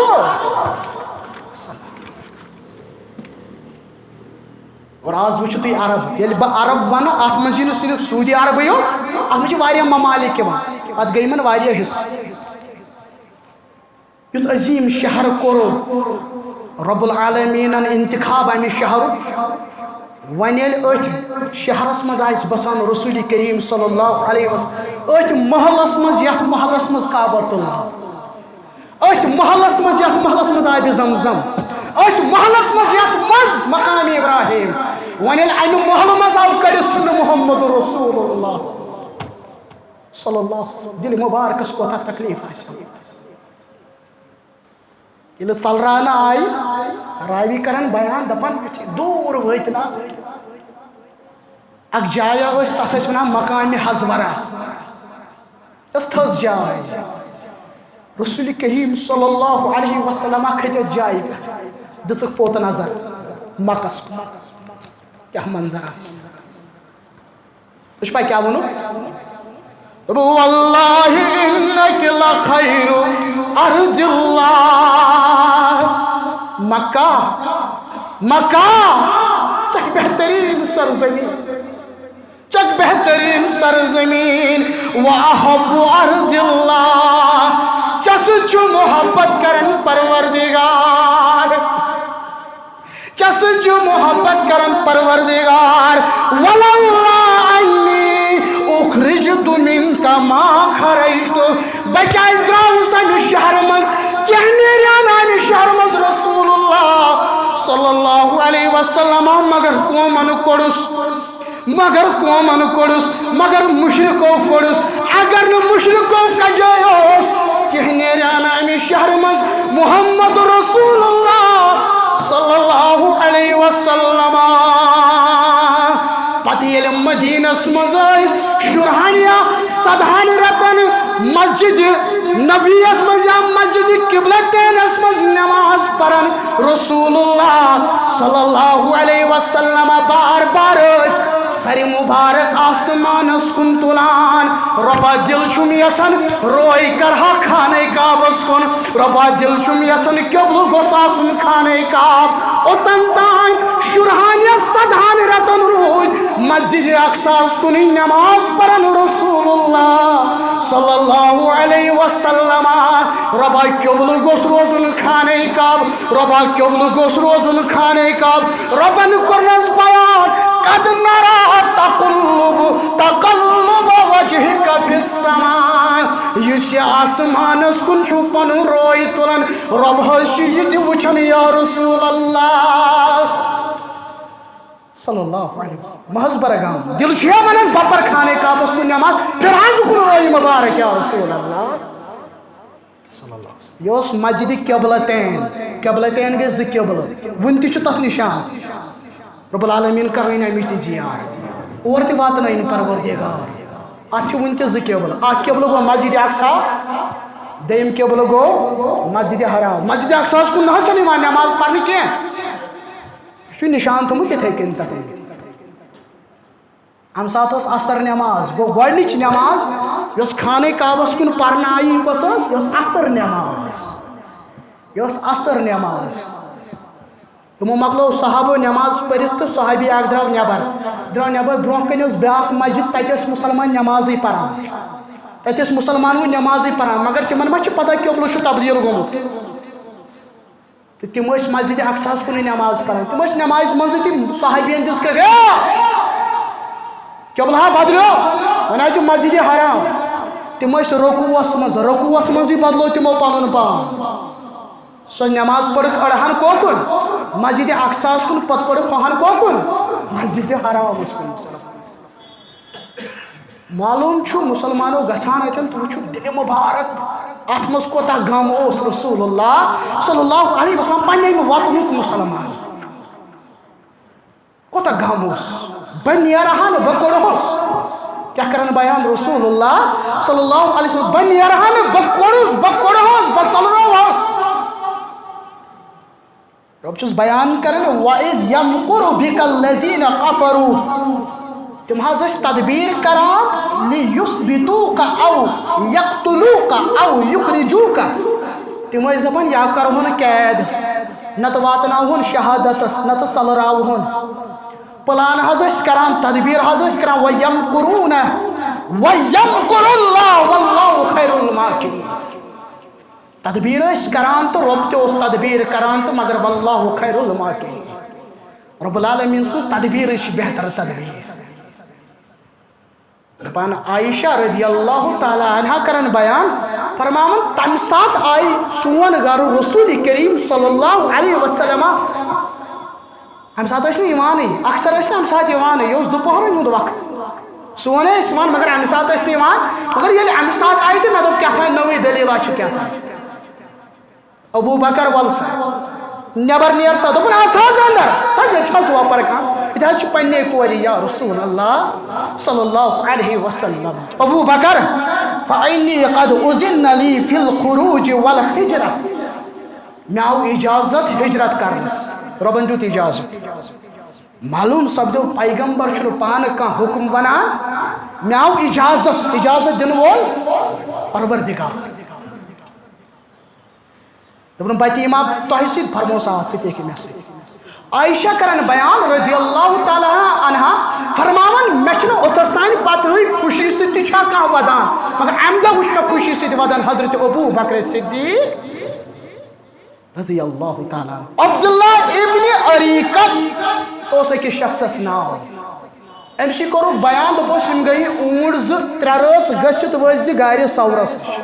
اور آز وٕچھِو تُہۍ عرب، ییٚلہِ بہٕ عرب وَنہٕ، اَتھ منٛز یی نہٕ صرف سعودی عربٕے یوت، اَتھ منٛز چھِ واریاہ ممالک یِوان، اَتھ گٔے یِمَن واریاہ حصہٕ۔ یُتھ عظیٖم شہر کوٚر رب العالمیٖنن انتخاب امہِ شہرُک۔ وۄنۍ ییٚلہِ أتھۍ شہرس منٛز آسہِ بسان رسول کریم صلی اللہ علیہ وسلم، أتھۍ محلس منٛز، یتھ محلس منٛز کعبۃ اللہ، أتھۍ محلس منٛز، یتھ محلس منٛز آبِ زمزم، أتھۍ محلس منٛز، یتھ منٛز مقام ابراہیم، وۄنۍ ییٚلہِ امہِ محلہٕ منٛز آو کٔڑِتھ ژھٕننہٕ محمد رسول اللہ صلی اللہ علیہ وسلم، دِلہِ مبارکس کوتاہ تکلیف آسہِ۔ ییٚلہِ ژلراونہٕ آیہِ، راوی کران بیان، دپان، یُتھُے دوٗر وٲتۍ نا، اکھ جایا ٲس، تتھ ٲسۍ ونان مقامِ حضورہ۔ ٲس تھٔز جاے۔ رسول کریم صلی اللہ علیہ وسلم کھٔتۍ أتھۍ جایہِ پٮ۪ٹھ، دِژٕکھ پوٚت نظر مکس کُن۔ کیٛاہ منظر آسہِ؟ ژٕ چھُکھ پَے کیٛاہ ووٚنُکھ؟ دوٚپُکھ، "واللہ انک لخیر ارض اللہ۔" مکہ، مکہ، ژےٚ بہتریٖن سرزمین، ژےٚ بہتریٖن سرزمین، و احب ارض اللہ، ژےٚ سۭتۍ چھُ محبت کران پروردگار۔ ژےٚ سۭتۍ چھُ محبت کران پروردگار۔ ولولا انی اخرجت منک ما خرجت۔ بہٕ کیازِ درٛاوُس اَمہِ شہرٕ منٛز؟ کینٛہہ نیرِہا نہٕ اَمہِ شہرٕ منٛز رسول اللہ صلی اللہ علیہ وسلم، مگر قومن کوٚڑُس۔ مگر قومن کوٚڑُس، مگر مشرکو کوٚڑُس۔ اگر نہٕ مشرکو کجے اوس، کینٛہہ نیرِ ہا نہٕ امہِ شہرٕ منٛز محمد رسول اللہ صلی اللہ علیہ وسلم۔ پتہٕ ییٚلہِ مدینس منٛز ٲسۍ شُرہن یا سدہن رٮ۪تن مسجد نبیس منٛز یا مسجد قبلتینس منٛز نماز پران، رسول اللہ صلی اللہ علیہ وسلم بار بار ٲسۍ سر مبارک آسمانس کُن تُلان۔ رۄبا، دِل چھُم یژھان روے کرہا خانہ کعبس کُن۔ رۄبا، دِل چھُم یژھان قبلہٕ گوٚژھ آسُن خانہ کعب۔ اوٚتن تام شُرہن یا سدہن رٮ۪تن روٗدۍ مسجد اقصاہس کُنُے نماز پران رسول اللہ صلی اللہ علیہ وسلم۔ رۄبا، قبلہٕ گوٚژھ روزُن خانہ کعب۔ رۄبا، قبلہٕ گوٚژھ روزُن خانہ کعب۔ رۄبن کوٚرنس بیان، "قد نرى تقلب، تقلب وجهك في السماء"۔ یُس یہِ آسمانس کُن چھُ پنُن روے تُلان، رۄب حظ چھُ یہِ تہِ وٕچھان، یا رسول اللہ صلی اللہ علیہ وسلم۔ محض برگام دل چھُ یا ونان، بہٕ پرٕ خانہ کعبس کُن نماز، پھر حظ کُن روے مبارک، یا رسول اللہ۔ صلی اللہ علیہ وسلم۔ یہِ اوس مسجد قبلتین۔ قبلتین گٔے زٕ قبلہٕ۔ وُنہِ تہِ چھُ تَتھ نِشان۔ رب العالمین کرنٲوِن اَمِچ تہِ زیارت۔ اور تہِ واتنٲوِن پروردگار۔ اَتھ چھِ وُنہِ تہِ زٕ قبلہٕ۔ اَکھ قبلہٕ گوٚو مسجد اقصی، دوٚیِم قبلہٕ گوٚو مسجد حرام۔ مسجد اقصیَس کُن نہ حظ چھَنہٕ یِوان نماز پرنہٕ کینٛہہ۔ یہِ چھُ نِشان تھوٚمُت یِتھَے کٔنۍ تَتھ۔ اَمہِ ساتہٕ ٲس عصر نٮ۪ماز، گوٚو گۄڈٕنِچ نٮ۪ماز یۄس خانہ کعبس کُن پرنہٕ آیہِ، یہِ کۄس ٲس؟ یہِ ٲس عصر نٮ۪ماز، یہِ ٲس عصر نٮ۪ماز۔ یِمو مۄکلٲو صحابو نٮ۪ماز پٔرِتھ تہٕ صحابی اکھ درٛاو نٮ۪بر، درٛاو نٮ۪بر، برٛونٛہہ کنہِ ٲس بیٛاکھ مسجد، تتہِ ٲسۍ مُسلمان نٮ۪مازٕے پران، تتہِ ٲسۍ مُسلمان وۄنۍ نٮ۪مازٕے پران، مگر تِمن ما چھِ پتہ قبلہٕ چھُ تبدیل گوٚمُت؟ تہٕ تِم ٲسۍ مسجد اقصاہس کُنُے نماز پران۔ تِم ٲسۍ نمازِ منٛزٕے تِم صحابین دِژ کرکھ، "اے، قبلہٕ ہا بدلیو، وۄنۍ حظ چھُ مسجد حرام۔" تِم ٲسۍ رکوعس منٛز، رکوعس منٛزٕے بدلو تِمو پنُن پان۔ سۄ نماز پٔرٕکھ أڑہن کوکُن؟ مسجد اقصاہس کُن۔ پتہٕ پٔرٕکھ ہۄہن کوکُن؟ مسجد حرامس کُن۔ معلوم چھُ، مُسلمانو گژھان اَتٮ۪ن تہٕ وٕچھُکھ دِلہِ مُبارک، اَتھ منٛز کوٗتاہ غم اوس رسول اللہ صلی اللہ علیہ وسلم پنٛنہِ اَمہِ وطنُک مُسلمان۔ کوٗتاہ غم اوس، "بہٕ نیرٕ ہا نہٕ، بہٕ کوٚڑہوس۔" کیٛاہ کرن بیان رسول اللہ صلی اللہ علیہ وسلم، "بہٕ نیرٕ ہا نہٕ، بہٕ کوٚڑُس، بہٕ کوٚڑہوس، بہٕ ژلرووس۔" رۄب چھُس بیان کران، "وَإِذْ يَمْكُرُ بِكَ الَّذِينَ كَفَرُوا"۔ تِم حظ ٲسۍ تدبیر کران، "لِيُثْبِتُوكَ أَوْ يَقْتُلُوكَ أَوْ يُخْرِجُوكَ"۔ تِم ٲسۍ دپان، یا کرہون قید، نتہٕ واتناوہون شہادتس، نتہٕ ژلراوہون۔ پلان حظ ٲسۍ کران، تدبیر حظ ٲسۍ کران، "وَيَمْكُرُونَ وَيَمْكُرُ اللَّهُ وَاللَّهُ خَيْرُ الْمَاكِرِينَ"۔ تدبیر ٲسۍ کران تہٕ رۄب تہِ اوس تدبیر کران تہٕ مگر واللہ خیر الماکرین۔ رب العالمین سٕنٛز تدبیرٕے چھِ بہتر تدبیر۔ دپان عائشہ رضی اللہ تعالیٰ عنہا کران بیان، فرماوان، تمہِ ساتہٕ آیہِ سون گرٕ رسول کریم صلی اللہ علیہ وسلم۔ امہِ ساتہٕ ٲسۍ نہٕ یِوانٕے، اکثر ٲسۍ نہٕ امہِ ساتہٕ یِوانٕے، یہِ اوس دُپہرن ہُنٛد وقت۔ سون ٲسۍ یِوان، مگر امہِ ساتہٕ ٲسۍ نہٕ یِوان۔ مگر ییٚلہِ امہِ ساتہٕ آیہِ تہٕ مےٚ دوٚپ، کیٛاہ تام نٔوٕے دٔلیٖلہ چھِ کیٛاہ تام۔ ابو بکر، وَل سا، نٮ۪بر نیر سا۔ دوٚپُن، اَژھ حظ اندر۔ تَتہِ چھِ حظ وۄپر کانٛہہ؟ یہِ تہِ حظ چھِ پننے کورِ، یا رسول اللہ صلی اللہ علیہ وسلم۔ ابو بکر، فإنی قد أذن لی فی الخروج والہجرہ۔ مےٚ آو اجازت ہجرت کرنس، رۄبن دیُت اجازت۔ معلوم سپدیو، پیغمبر چھُنہٕ پانہٕ کانٛہہ حکم ونان، مےٚ آو اجازت، اجازت دِنہٕ وول پروردگار۔ دوٚپُن، بہٕ تہِ یِمہٕ ہا تۄہہِ سۭتۍ، فرموس، آ، ژٕ تہِ یِکھ مےٚ سۭتۍ۔ عائشہ کران بیان رضی اللہ تعالیٰ عنہا، فرماوان، مےٚ چھُنہٕ اوٚتَس تام پتہٕے خوشی سۭتۍ تہِ چھا کانٛہہ ودان، مگر اَمہِ دۄہ وٕچھ مےٚ خوشی سۭتۍ ودان حضرت ابو بکر صدیق رضی اللہ تعالیٰ عنہ۔ عبداللہ ابن عریقت اوس أکِس شخصس ناو۔ أمۍ سٕے کوٚرُکھ بیان، دوٚپُس، یِم گٔیہِ اوٗنٹ زٕ ترٛےٚ رٲژ گٔژھِتھ وٲتۍ زِ غارِ ثورس نِش۔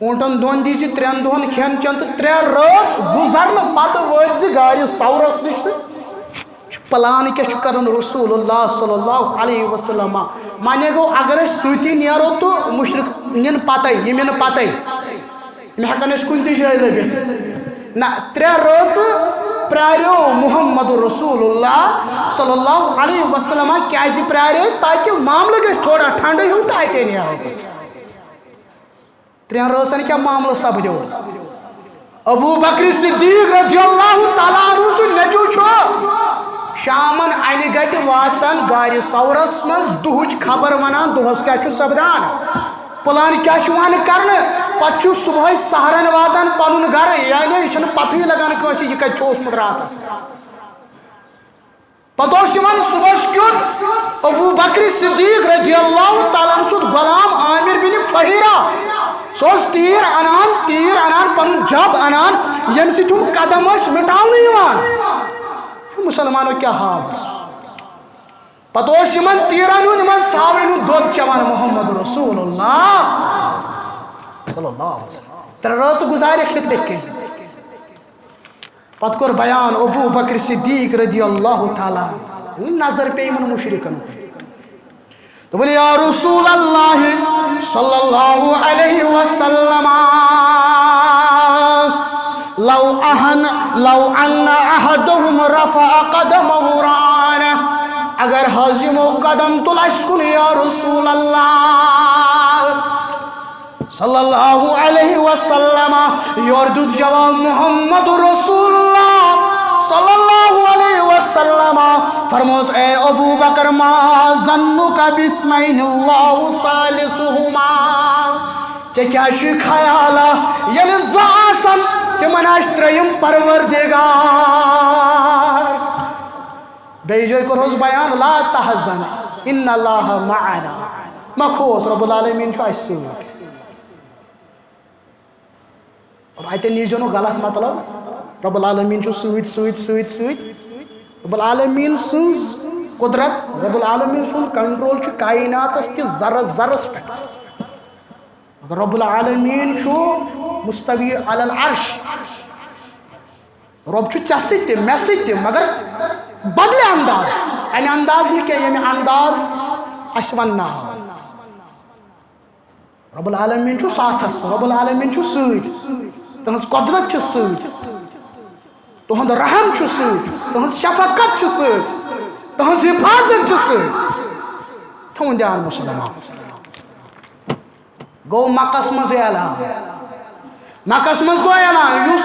اوٗنٹن دۄن دِژ ترٛٮ۪ن دۄہن کھٮ۪ن چٮ۪ن تہٕ ترٛےٚ رٲژ گُزرنہٕ پتہٕ وٲتۍ زِ غارِ ثورس نِش۔ تہٕ چھُ پلان کیٛاہ چھُ کران رسول اللہ صلی اللہ علیہ وسلم؟ معنی گوٚو، اگر أسۍ سۭتی نیرو تہٕ مُشرِک نِن پتے، یِم یِن پتے، یِم ہٮ۪کن أسۍ کُنہِ تہِ جایہِ لٔبِتھ۔ نہ، ترٛےٚ رٲژٕ پرٛاریو محمد رسول اللہ صلی اللہ علیہ وسلم۔ کیٛازِ پرٛارے؟ تاکہِ معاملہٕ گژھِ تھوڑا ٹھنڈٕ ہیوٗ تہٕ اتے نیرو۔ ترٛٮ۪ن رٲژن کیٛاہ معاملہٕ سپدیو؟ ابو بکر صدیق رضی اللہ تعالیٰ عنہ سُنٛد نیٚچو چھُ شامن انہِ گٹہِ واتان غارِ ثورس منٛز دُہٕچ خبر ونان، دۄہس کیٛاہ چھُ سپدان، پلان کیٛاہ چھُ یِوان کرنہٕ۔ پتہٕ چھُ صبحٲے سحرن واتان پنُن گرٕ، یعنی یہِ چھنہٕ پتہٕے لگان کٲنٛسہِ یہِ کتہِ چھُ اوسمُت راتس۔ پتہٕ اوس یِوان صُبحس کیُتھ ابو بکر صدیق رضی اللہ تعالیٰ عنہ سُنٛد غلام عامر بن فہیرہ۔ سُہ اوس تیٖر انان، تیٖر انان، پنُن جب انان، ییٚمہِ سۭتۍ یِم قدم ٲسۍ مٹاونہٕ یِوان۔ وٕچھِو مسلمانو کیٛاہ حال اوس۔ پتہٕ اوس یِمن تیٖرن ہُنٛد، یِمن ژھاوٕلٮ۪ن ہُنٛد دۄد چٮ۪وان محمد رسول اللہ صلی اللہ علیہ وسلم۔ ترٛےٚ رٲژٕ گُزارٮ۪کھ یِتھَے کٔنۍ۔ پتہٕ کوٚر بیان ابو بکر صدیق رضی اللہ تعالیٰ عنہ، نظر پیٚیہِ یِمن مُشرِکن کُن۔ دوٚپُن، یا رسول اللہ صلی اللہ علیہ وسلم، لو اہن، لو ان احدہم رفع قدمہ رآنا، اگر حظ یِمو قدم تُل اسہِ کُن یا رسول اللہ۔ صلی اللہ علیہ وسلم۔ یورٕ دیُت جواب محمد رسول اللہ صلی اللہ علیہ وسلم۔ فرموس، اے ابو بکر، ما ظنک باثنین اللہ ثالثہما؟ ژےٚ کیٛاہ چھُے خیالہ، ییٚلہِ زٕ آسن، تِمن آسہِ ترٛیٚیِم پروردگار؟ بیٚیہِ جایہِ کوٚرہوس بیان، لا تحزن ان اللہ معنا، مہ کھوژ، رب العالمین چھُ اسہِ سۭتۍ۔ اور اتہِ نیٖزیو نہٕ غلط مطلب، رب العالمین چھُ سۭتۍ، سۭتۍ، سۭتۍ، سۭتۍ۔ رب العالمین سٕنٛز قدرت، رب العالمین سُنٛد کنٹرول چھُ کائناتس کِس ذرس ذرس پٮ۪ٹھ۔ مگر رب العالمین چھُ مستوی علی العرش۔ رب چھُ ژےٚ سۭتۍ تہِ، مےٚ سۭتۍ تہِ، مگر بدلہِ انداز۔ امہِ انداز نہٕ کینٛہہ، ییٚمہِ انداز اسہِ وننہٕ آو۔ رب العالمین چھُ ساتھس، رب العالمین چھُ سۭتۍ، تہنٛز قدرت چھِ سۭتۍ، تہنٛد رحم چھُ سۭتۍ، تہنٛز شفقت چھِ سۭتۍ، تہنٛز حفاظت چھِ سۭتۍ۔ تھاوُن دیان مسلمان۔ گوٚو مکس منٛز اعلان، مکس منٛز گوٚو اعلان، یُس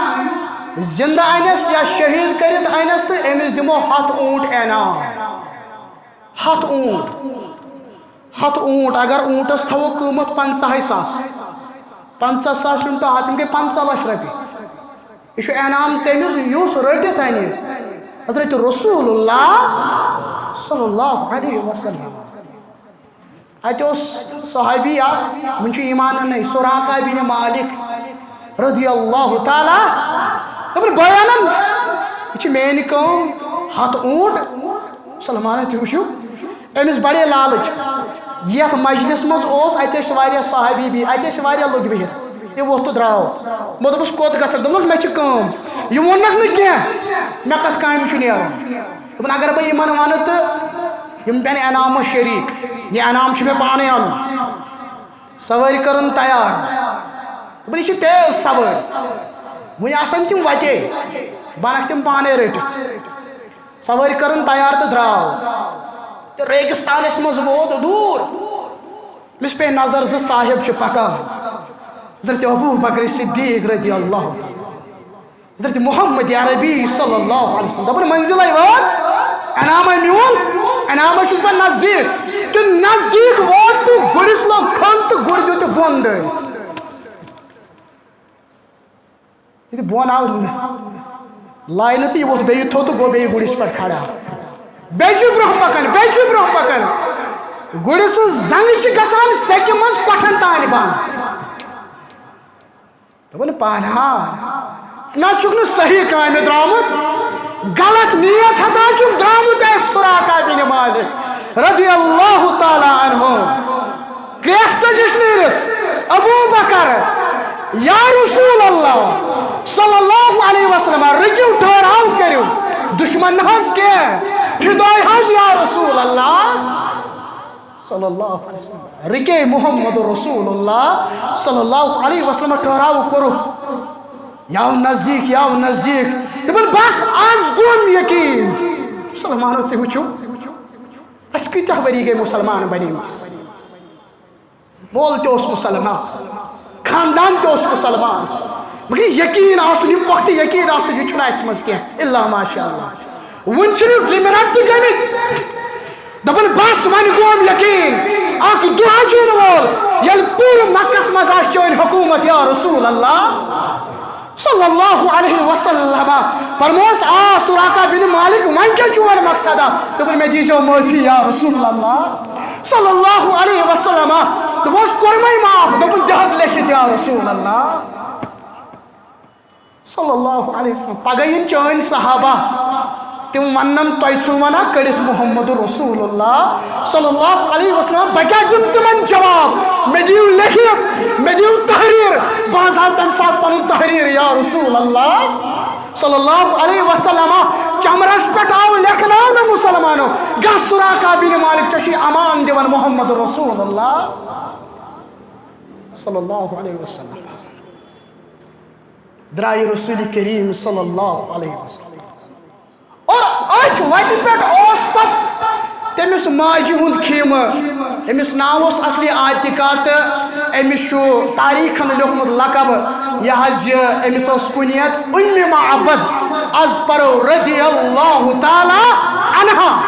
زندٕ انس یا شہید کٔرِتھ انس تہٕ أمِس دِمو ہتھ اوٗنٹ انعام۔ ہتھ اوٗنٹ، ہتھ اوٗنٹ، اگر اوٗنٹس تھاوو قۭمتھ پنٛژاہے ساس، پنٛژاہ ساس into ہتھ، یِم گٔے پنٛژاہ لچھ رۄپیہِ۔ یہِ چھُ انعام تٔمِس یُس رٔٹِتھ انہِ حضرت رسول اللہ صلی اللہ علیہ وسلم۔ اتہِ اوس صحابی اکھ، وُنہِ چھُ ایمان اننَے، سراقہ بن مالک رضی اللہ تعالیٰ۔ دوٚپُن، بٲے انن، یہِ چھِ میٲنۍ کٲم، ہتھ اوٗنٹ۔ مسلمان، تُہۍ وٕچھِو، أمِس بڑے لالچ۔ یتھ مجلس منٛز اوس، اتہِ ٲسۍ واریاہ صحابی بِہِتھ، اتہِ ٲسۍ واریاہ لُکھ بِہِتھ۔ یہِ ووٚتھ تہٕ درٛاو۔ مےٚ دوٚپُس، کوٚت گژھکھ؟ دوٚپُن، مےٚ چھِ کٲم۔ یہِ ووٚننکھ نہٕ کینٛہہ، مےٚ کتھ کامہِ چھُ نیرُن۔ دوٚپُن، اگر بہٕ یِمن ونہٕ تہٕ یِم پٮ۪ن انعامس شریٖک، یہِ انعام چھُ مےٚ پانے انُن۔ سوٲرۍ کٔرٕن تیار۔ دوٚپُن، یہِ چھِ تیز سوٲرۍ۔ وۄنۍ آسن تِم وتے، بنکھ تِم پانے رٔٹِتھ۔ سوٲرۍ کٔرٕن تیار تہٕ درٛاو۔ تہٕ ریگستانس منٛز ووت دوٗر۔ أمِس پیٚیہِ نظر زِ صاحب چھُ پکان۔ حضرت ابو بکر صدیق رضی اللہ تعالیٰ، حضرت محمد عربی صلی اللہ علیہ وسلم۔ دپان، منزلے وٲژ، انعامے میول، انعامے چھُس بہٕ نزدیٖک۔ تہٕ نزدیٖک ووت تہٕ گُرِس لوٚگ کھن تہٕ گُر دیُت بۄن دٲرِتھ۔ ییٚلہِ بۄن آو لاینہٕ تہٕ یہِ ووٚتھ بیٚیہِ تھوٚد تہٕ گوٚو بیٚیہِ گُرِس پٮ۪ٹھ کھڑا۔ بیٚیہِ چھُ برٛونٛہہ پکان، بیٚیہِ چھُ برٛونٛہہ پکان۔ گُرِ سٕنٛز زنٛگہٕ چھِ گژھان سیٚکہِ منٛز کۄٹھٮ۪ن تانۍ بنٛد۔ دوٚپُن، پہلوان، ژٕ نہ چھُکھ نہٕ صحیح کامہِ درٛامُت، غلط نیت ہٮ۪تھ چھُکھ درٛامُت، اے سراقہ بن مالک رضی اللہ تعالیٰ عنہ۔ کرٛیکھ ژٔجِس نیٖرِتھ، ابو بکر، یا رسول اللہ صلی اللہ علیہ وسلم، رُکِو، ٹھہراو کٔرِو، دشمن نہ حظ کینٛہہ، فدٲے حظ یا رسول اللہ۔ صلی اللہ علیہ وسلم۔ رُکے محمد رسول اللہ صلی اللہ علیہ وسلم، ٹھہراو کوٚرُکھ۔ یاو نزدیٖک، یاو نزدیٖک۔ دَپان، بس، از گوٚم یقین۔ مسلمانو، تُہۍ وٕچھِو، اَسہِ کۭتیٛاہ ؤری گٔے مسلمان بنیمتِس۔ مول تہِ اوس مسلمان، خاندان تہِ اوس مسلمان، مگر یقین آسُن، یہِ پۄختہٕ یقین آسُن، یہِ چھُنہٕ اَسہِ منٛز کینٛہہ، الا ماشاء اللہ۔ وۄنۍ چھِنہٕ زٕ منٹ تہِ گٔمٕتۍ۔ دَپان، بس، وۄنۍ گوٚم یقین۔ اکھ دۄہ یِنہٕ وول، ییٚلہِ پوٗرٕ مکس منٛز آسہِ چٲنۍ حکوٗمت، یا رسول اللہ صلی اللہ علیہ وسلم۔ فرموس، آ سراقہ بن مالک، وۄنۍ کیٛاہ چون مقصدا؟ دوٚپُن، مےٚ دیٖزیو معٲفی، یا رسول اللہ صلی اللہ علیہ وسلم۔ دوٚپمَس، کوٚرمَے معاف۔ دوٚپُن، دِ حظ لیکھِتھ، یا رسول اللہ صلی اللہ علیہ وسلم۔ پگاہ یِن چٲنۍ صحابہ، تِم وَنَن، تۄہہِ چھُو وَنان کٔڑِتھ محمد رسول اللہ صلی اللہ علیہ وسلم، بہٕ کیٛاہ دِمہٕ تِمَن جواب؟ مےٚ دِیِو لیکھِتھ، مےٚ دِیِو تحریر، بہٕ حظ ہاوٕ تَمہِ ساتہٕ پَنُن تحریر، یا رسول اللہ صلی اللہ علیہ وسلم۔ چمرس پٮ۪ٹھ آو لیکھناونہٕ مسلمانو، گژھ سراقہ بن مالک، ژےٚ چھُے امان دِوان محمد رسول اللہ صلی اللہ علیہ وسلم۔ درٛایہِ رسول کریم صلی اللہ علیہ وسلم۔ اور أتھۍ وتہِ پٮ۪ٹھ اوس پتہٕ تٔمِس ماجہِ ہُنٛد خیمہٕ، أمِس ناو اوس اصلی عاتقہ، تہٕ أمِس چھُ تاریخن لیوٚکھمُت لقب، یہِ حظ یہِ أمِس ٲس کُنیت اُمہِ معبد۔ از پرو رضی اللہ تعالیٰ عنہا۔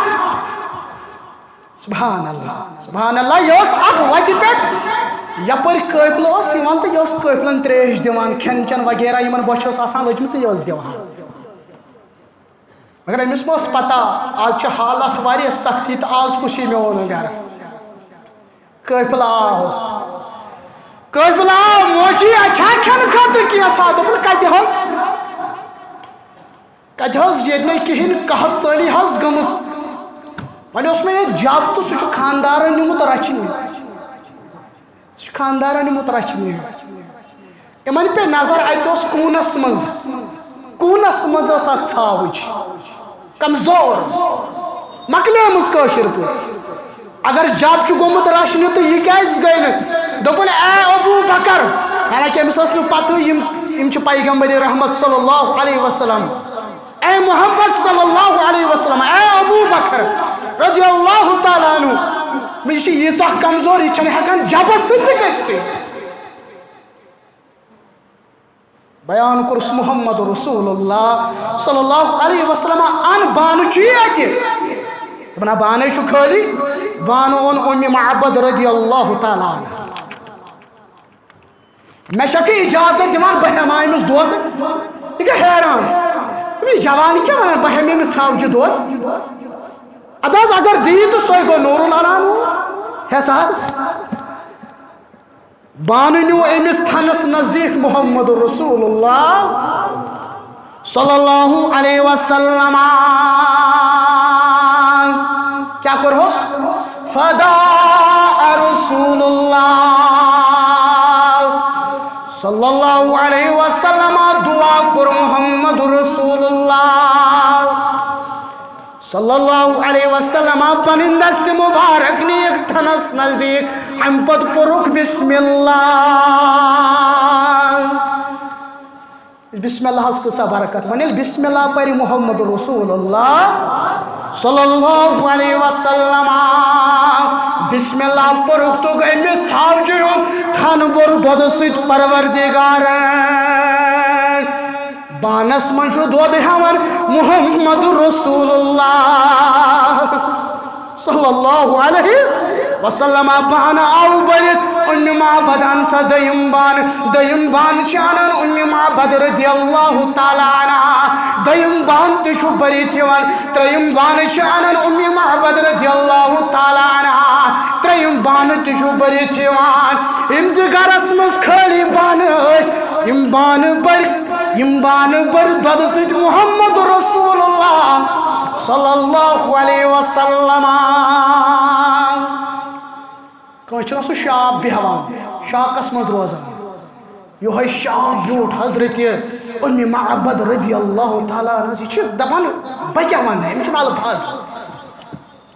سبحان اللہ، سبحان اللہ۔ یہِ اوس اتھ وتہِ پٮ۪ٹھ، یپٲرۍ قٲفلہٕ اوس یِوان تہٕ یہِ اوس قٲفلن ترٛیش دِوان، کھٮ۪ن چٮ۪ن وغیرہ یِمن بۄچھِ ٲس آسان لٔجمٕژ، یہِ اوس دِوان۔ مگر أمِس ما ٲس پتہ، از چھِ حالت واریاہ سختی تہٕ از کُس یی میون گرٕ؟ قٲفلہٕ آو، قٲفلہٕ آو، موجی، اتہِ چھا کھٮ۪نہٕ خٲطرٕ کینٛژھا؟ دوٚپُن، کتہِ حظ؟ کتہِ حظ؟ ییٚتہِ نَے کِہیٖنۍ، قحط سٲلی حظ گٔمٕژ۔ وۄنۍ اوس مےٚ ییٚتہِ جب تہٕ سُہ چھُ خانٛدارَن نیوٗمُت رَچھنہِ۔ سُہ چھُ خانٛدارَن نیوٗمُت رَچھنہِ۔ یِمَن پیٚیہِ نظر، اَتہِ اوس کوٗنَس منٛز، کوٗنَس منٛز ٲس اَکھ ژھاوٕج، کمزور، مۄکلیمٕژ کٲشِر پٲٹھۍ۔ اگر جب چھُ گوٚمُت رچھنہِ تہٕ یہِ کیازِ گٔے نہٕ؟ دوٚپُن، اے ابو بکر، حالانکہ أمِس ٲس نہٕ پتہٕے یِم، یِم چھِ پیغمبر رحمت صلی اللہ علیہ وسلم۔ اے محمد صلی اللہ علیہ وسلم، اے ابو بکر رضی اللہ تعالیٰ عنہ، یہِ چھِ ییٖژاہ کمزور، یہِ چھَنہٕ ہٮ۪کان جبس سۭتۍ تہِ گٔژھتھٕے۔ بیان کوٚرُس محمد رسول اللہ صلی اللہ علیہ وسلم، ان بانہٕ چھُ یہِ اَتہِ؟ دَپان، بانَے چھُ خٲلی۔ بانہٕ اوٚن اُمہِ معبد رضی اللہ تعالیٰ عنہ۔ مےٚ چھَکھ یہِ اجازت دِوان، بہٕ ہٮ۪مہٕ ہا أمِس دۄد؟ یہِ گٔے حیران۔ دوٚپُن، یہِ جوان کیٛاہ وَنان، بہٕ ہٮ۪مہٕ أمِس ژھاوجہِ دۄد؟ اَدٕ حظ، اگر دِیہِ تہٕ سۄے گوٚو نورُ العالم۔ ہٮ۪س حظ۔ بانہٕ نیوٗ أمِس تھنس نزدیٖک محمد رسول اللہ صلی اللہ علیہ وسلم۔ کیٛاہ کوٚرہوس؟ فدعا رسول اللہ صلی اللہ علیہ وسلم، دعا کوٚر محمد رسول اللہ صلی اللہ علیہ وسلم، پنٕنۍ دست مبارک نیٖکھ تھنس نزدیٖک، امہِ پتہٕ پوٚرُکھ بسم اللہ۔ بسم اللہ ہس کۭژاہ برکت۔ وۄنۍ ییٚلہِ بسم اللہ پرِ محمد رسول اللہ صلی اللہ علیہ وسلم، بسم اللہ پوٚرُکھ، توٚگ أمِس ژھاوجہِ ہُنٛد تھن بوٚر دۄدٕ سۭتۍ پروردگارن۔ بانس منٛز چھُ دۄد ہٮ۪وان محمد رسول اللہ۔ صلی اللہ علیہ وسلم۔ بانہٕ آو بٔرِتھ، اُمہِ معبد اَن سا دوٚیِم بانہٕ۔ دوٚیِم بانہٕ چھِ اَنان اُمہِ معبد رضی اللہ تعالیٰ عنہا۔ دوٚیِم بانہٕ تہِ چھُ بٔرِتھ یِوان۔ ترٛیٚیِم بانہٕ چھِ اَنان اُمہِ معبد رضی اللہ تعالیٰ عنہا۔ ترٛیٚیِم بانہٕ تہِ چھُ بٔرِتھ یِوان۔ یِم تہِ گرس منٛز خٲلی بانہٕ ٲسۍ، یِم بانہٕ بٔرۍ، یِم بانہٕ بٔرۍ دۄدٕ سۭتۍ محمد رسول اللہ صلی اللہ علیہ وسلم۔ کٲنٛسہِ چھُنہ سُہ شاپ بیٚہوان، شاکس منٛز روزان۔ یِہوٚے شاپ بیوٗٹھ حضرت اُمہِ معبد رضی اللہ تعالیٰ عنہس۔ یہِ چھِ دپان، بہٕ کیٛاہ ونہٕ، أمِس چھِنہٕ الفاظ۔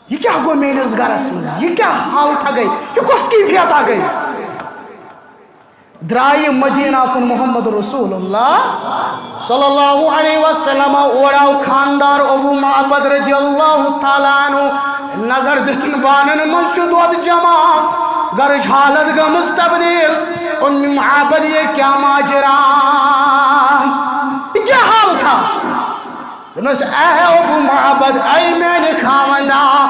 یہِ کیٛاہ گوٚو میٲنِس گرس منٛز؟ یہِ کیٛاہ حالتھا گٔے؟ یہِ کۄس کیفیتھا گٔے؟ درٛایہِ مدینہ کُن محمد رسول اللہ صلی اللہ علیہ وسلم۔ اورٕ آو خاندار ابو معبد رضی اللہ تعالیٰ عنہ۔ نظر دِژٕن بانن منٛز چھُ دۄد جمع۔ گرٕچ حالت گٔمٕژ تبدیل۔ اُمہِ معبد، یہِ کیٛاہ ماجرا؟ یہِ کیٛاہ حالتھا؟ دوٚپنَس، اے ابو معبد، اے میانہِ خاوندا،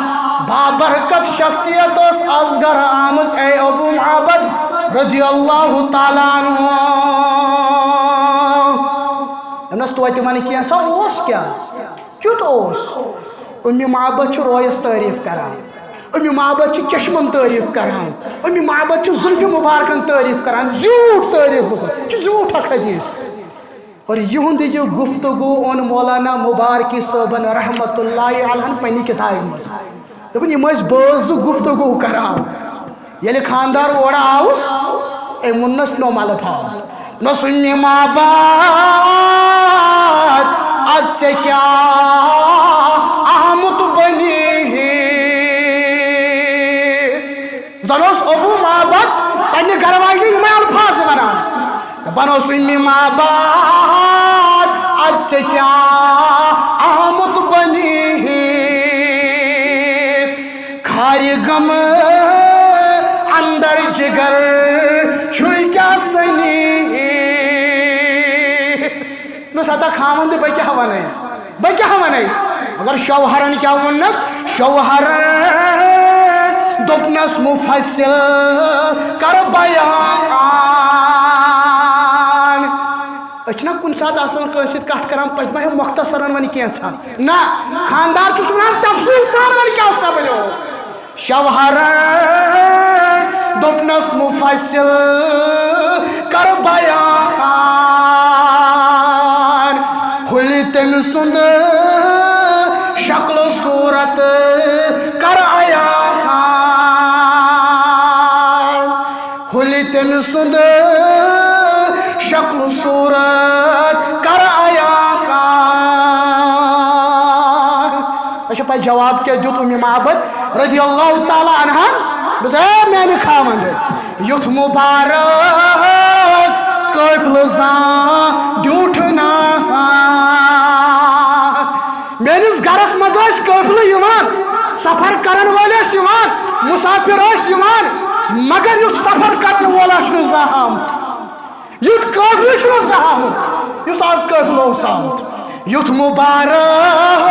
بابرکت شخصیت ٲس از گرٕ آمٕژ، اے ابو معبد رضی اللہ تعالیٰ عنہ۔ دوٚپنَس، توتہِ وَنہٕ کینٛہہ، سا اوس کیٛاہ؟ کیُتھ اوس؟ اُمہِ معبد چھُ رویس تعریف کران، اُمہِ معبد چھُ چشمن تعریف کران، اُمہِ معبد چھُ زُلفِ مبارکن تعریف کران، زیوٗٹھ تعریف اوس، یہِ چھُ زیوٗٹھ اکھ حدیث۔ اور یِہُنٛد یہِ گفتگو اوٚن مولانا مبارکی صٲبن رحمت اللہ علیہن پننہِ کتابہِ منٛز۔ دوٚپُن، یِم ٲسۍ بٲژ زٕ گفتگو کران۔ ییٚلہِ خاندار اورٕ آوُس، أمۍ ووٚننس نوٚم الفاظ۔ دوٚپنس، اُمہِ معبد، ادٕ ژےٚ کیٛاہ آمُت بنی؟ زن اوس ابو معبد پننہِ گرٕ واجنہِ یِمے الفاظ ونان۔ دپان اوس، اُمہِ معبد، ادٕ ژےٚ کیٛاہ آمُت بنی؟ کھارِ غم اندر جگر چھُے کیٛاہ سنی؟ نہ سا تا خاوند، بہٕ کیٛاہ ونے؟ بہٕ کیٛاہ ونے؟ مگر شوہرن کیٛاہ ووٚننس؟ شوہرن دوٚپنس، مفصل کر بیان۔ أسۍ چھِنہ کُنہِ ساتہٕ آسان کٲنٛسہِ سۭتۍ کتھ کران، پتہٕ دپان، ہے، مۄختصرن ونہِ کینٛژھا۔ نہ، خاندار چھُس ونان تفصیل سان ونہِ کیٛاہ سپدیو۔ شوہرن دوٚپنس، مفصل کر بیان، ہُلہِ تٔمۍ سُنٛد شکل صورت کر عیان، ہُلہِ تٔمۍ سُنٛد شکل صورت کر عیان۔ اچھا، پتہٕ جواب کیٛاہ دیُت اُمہِ معبد رضی اللہ تعالیٰ عنہن؟ دوٚپُس، اے میانہِ خاوند، یُتھ مبارک قٲفلہٕ زانٛہہ ڈیوٗٹھ نہ۔ میٲنِس گرس منٛز ٲسۍ قٲفلہٕ یِوان، سفر کرن وٲلۍ ٲسۍ یِوان، مسافر ٲسۍ یِوان، مگر یُتھ سفر کرن وول آسہِ نہٕ زانٛہہ آمُت۔ یُتھ قٲفلہٕ چھُنہٕ زانٛہہ آمُت، یُس آز قٲفلہٕ اوس آمُت۔ یُتھ مبارک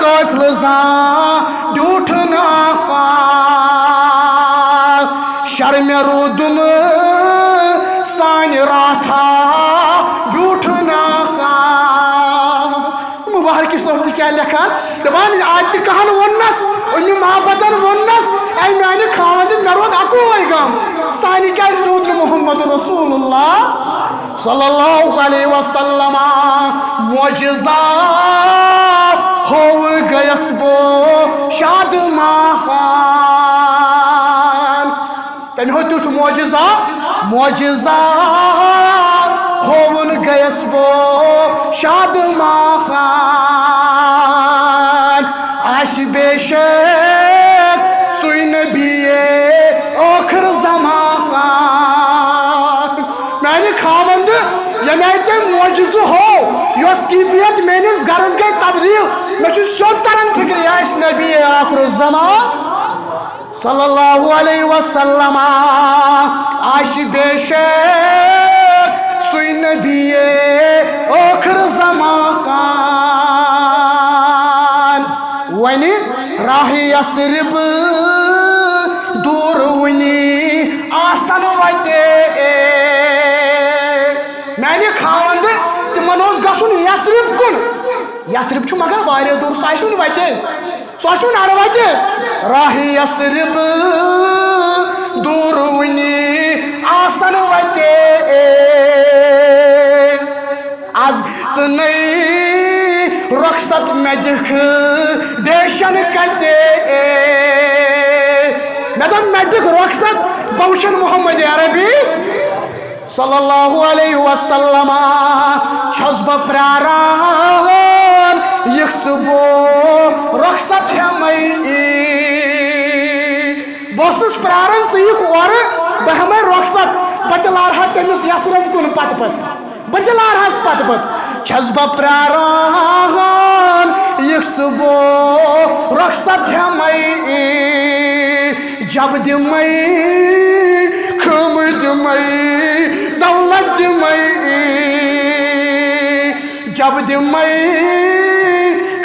قٲفلہٕ زانٛہہ ڈیوٗٹھ نہ۔ شرمہِ روٗدُم سانہِ راتھا بیوٗٹھ نہ۔ مبارکی صٲب تہِ کیٛاہ لیکھان؟ دپان، اتہِ تہِ کہن ووٚننس، اُمہِ معبدن ووٚننس، اے میانہِ خاوند، مےٚ روٗد اکوے غم، سانہِ کیٛازِ روٗد نہٕ محمد رسول اللہ صلی اللہ علیہ وسلم؟ معجزہ ہووُن گٔیس بہٕ شاد ماہان۔ تٔمۍ ہوو تیُتھ معجزہ، معجزہ ہووُن گٔیس بہٕ شاد ماہان۔ آسہِ بے شک سُے نبی ٲخر زمان۔ میانہِ خاوند، ییٚمہِ آیہِ تٔمۍ زُ ہو، یۄس کیفیت میٲنِس گرس گٔے تبدیل، مےٚ چھُ سیوٚد تران فکرِ، یہِ آسہِ نبی آخر الزمان صلی اللہ علیہ وسلم۔ آسہِ بے شک سُے نبی آخر زمان۔ وۄنہِ راہ یثرب دوٗر وُنی آسن وتہِ۔ میانہِ خاوند، تِمن اوس گژھُن یثرب کُن۔ یثرب چھُ مگر واریاہ دوٗر، سُہ آسہِ وُنہِ وتہِ۔ سُہ آسہِ وُنہِ اَڑٕ وتہِ۔ راہ یثرب دوٗر وُنی آسن وتہِ۔ از ژٕ نٔے رۄخصت مےٚ دِکھ ڈیشن کتہِ۔ مےٚ دوٚپ، مےٚ دِکھ رۄخصت، بہٕ وٕچھن محمد عربی صلی اللہ علیہ وسلم۔ چھَس بہٕ پرٛاران، یِکھ ژٕ بہٕ رۄخصت ہٮ۪مَے۔ بہٕ اوسُس پرٛاران، ژٕ یِکھ اورٕ، بہٕ ہٮ۪مَے رۄخصت، بہٕ تہِ لارٕ ہا تٔمِس یثرب کُن پتہٕ پتہٕ۔ بہٕ تہِ لارہس پتہٕ پتہٕ۔ چھَس بہٕ پرٛاران، یِکھ ژٕ بہٕ رۄخصت ہٮ۪مَے۔ جب دِمَے، خٲمہٕ دِمَے، دولت دِمَے۔ جب دِمَے،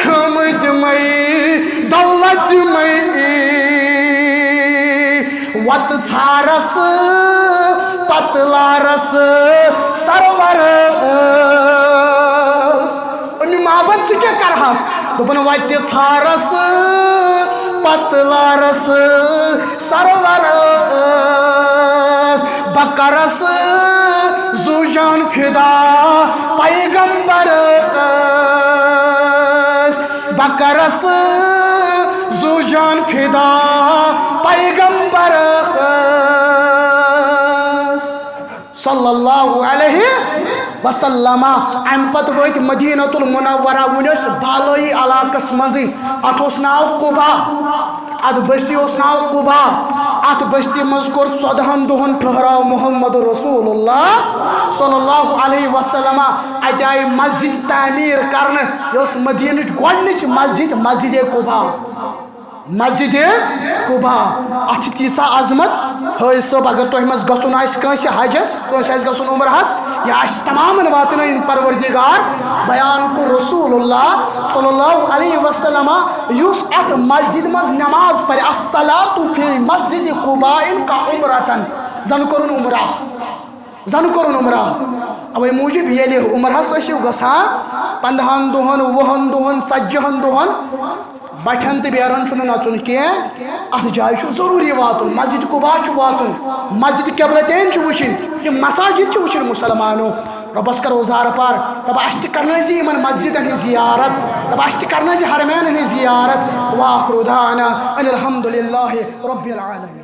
خٲمہٕ دِمَے، دولت دِمَے۔ وتہٕ ژھارس، پتہٕ لارس سرورس۔ اُمہِ محبت ژٕ کیٛاہ کرہکھ؟ دوٚپُن، وتہِ ژھارس، پتہٕ لارس سرورس۔ بہٕ کرس زُو جان فدا پیغمبرس۔ بہٕ کرس زُو جان فدا پیغمبرس۔ صلی اللہ علیہ وسلم۔ امہِ پتہٕ وٲتۍ مدینہ المنورہ۔ وُنہِ ٲسۍ بالٲیی علاقس منٛزٕے۔ اتھ اوس ناو قباء۔ اتھ بستی اوس ناو قباء۔ اتھ بستی منٛز کوٚر ژۄدہن دۄہن ٹھہراو محمد رسول اللہ صلی اللہ علیہ وسلم۔ اتہِ آیہِ مسجد تعمیٖر کرنہٕ۔ یہِ ٲس مدینٕچ گۄڈنِچ مسجد، مسجد قباء۔ مسجد قباء۔ اتھ چھِ تیٖژاہ عظمت۔ حٲج صٲب، اگر تۄہہِ منٛز گژھُن آسہِ کٲنٛسہِ حجس، کٲنٛسہِ آسہِ گژھُن عمرہس، یہِ آسہِ تمامن واتنٲیِن پروردگار۔ بیان کوٚر رسول اللہ صلی اللہ علیہ وسلم، یُس اتھ مسجد منٛز نماز پرِ، الصلاۃ فی مسجد قباء کعمرۃ، زن کوٚرُن عمرہ۔ زن کوٚرُن عمرہ۔ اوے موٗجوٗب ییٚلہِ عمرہس ٲسِو گژھان، پنٛدہن دۄہن، وُہن دۄہن، ژتجِہن دۄہن، بٹھٮ۪ن تہٕ بیرن چھُنہٕ نژُن کینٛہہ۔ اتھ جایہِ چھُ ضروٗری واتُن، مسجد قباء چھُ واتُن، مسجد قبلتین چھُ وٕچھِنۍ، یِم مساجد چھِ وٕچھِنۍ مُسلمانو۔ رۄبس کرو زارٕ پار، دپہ اسہِ تہِ کرنٲوزِ یِمن مسجدن ہٕنٛز زیارت، دپہ اسہِ تہِ کرنٲوزِ حرمینن ہٕنٛز زیارت۔ وآخر دعوانا ان الحمد للہ رب العالمین۔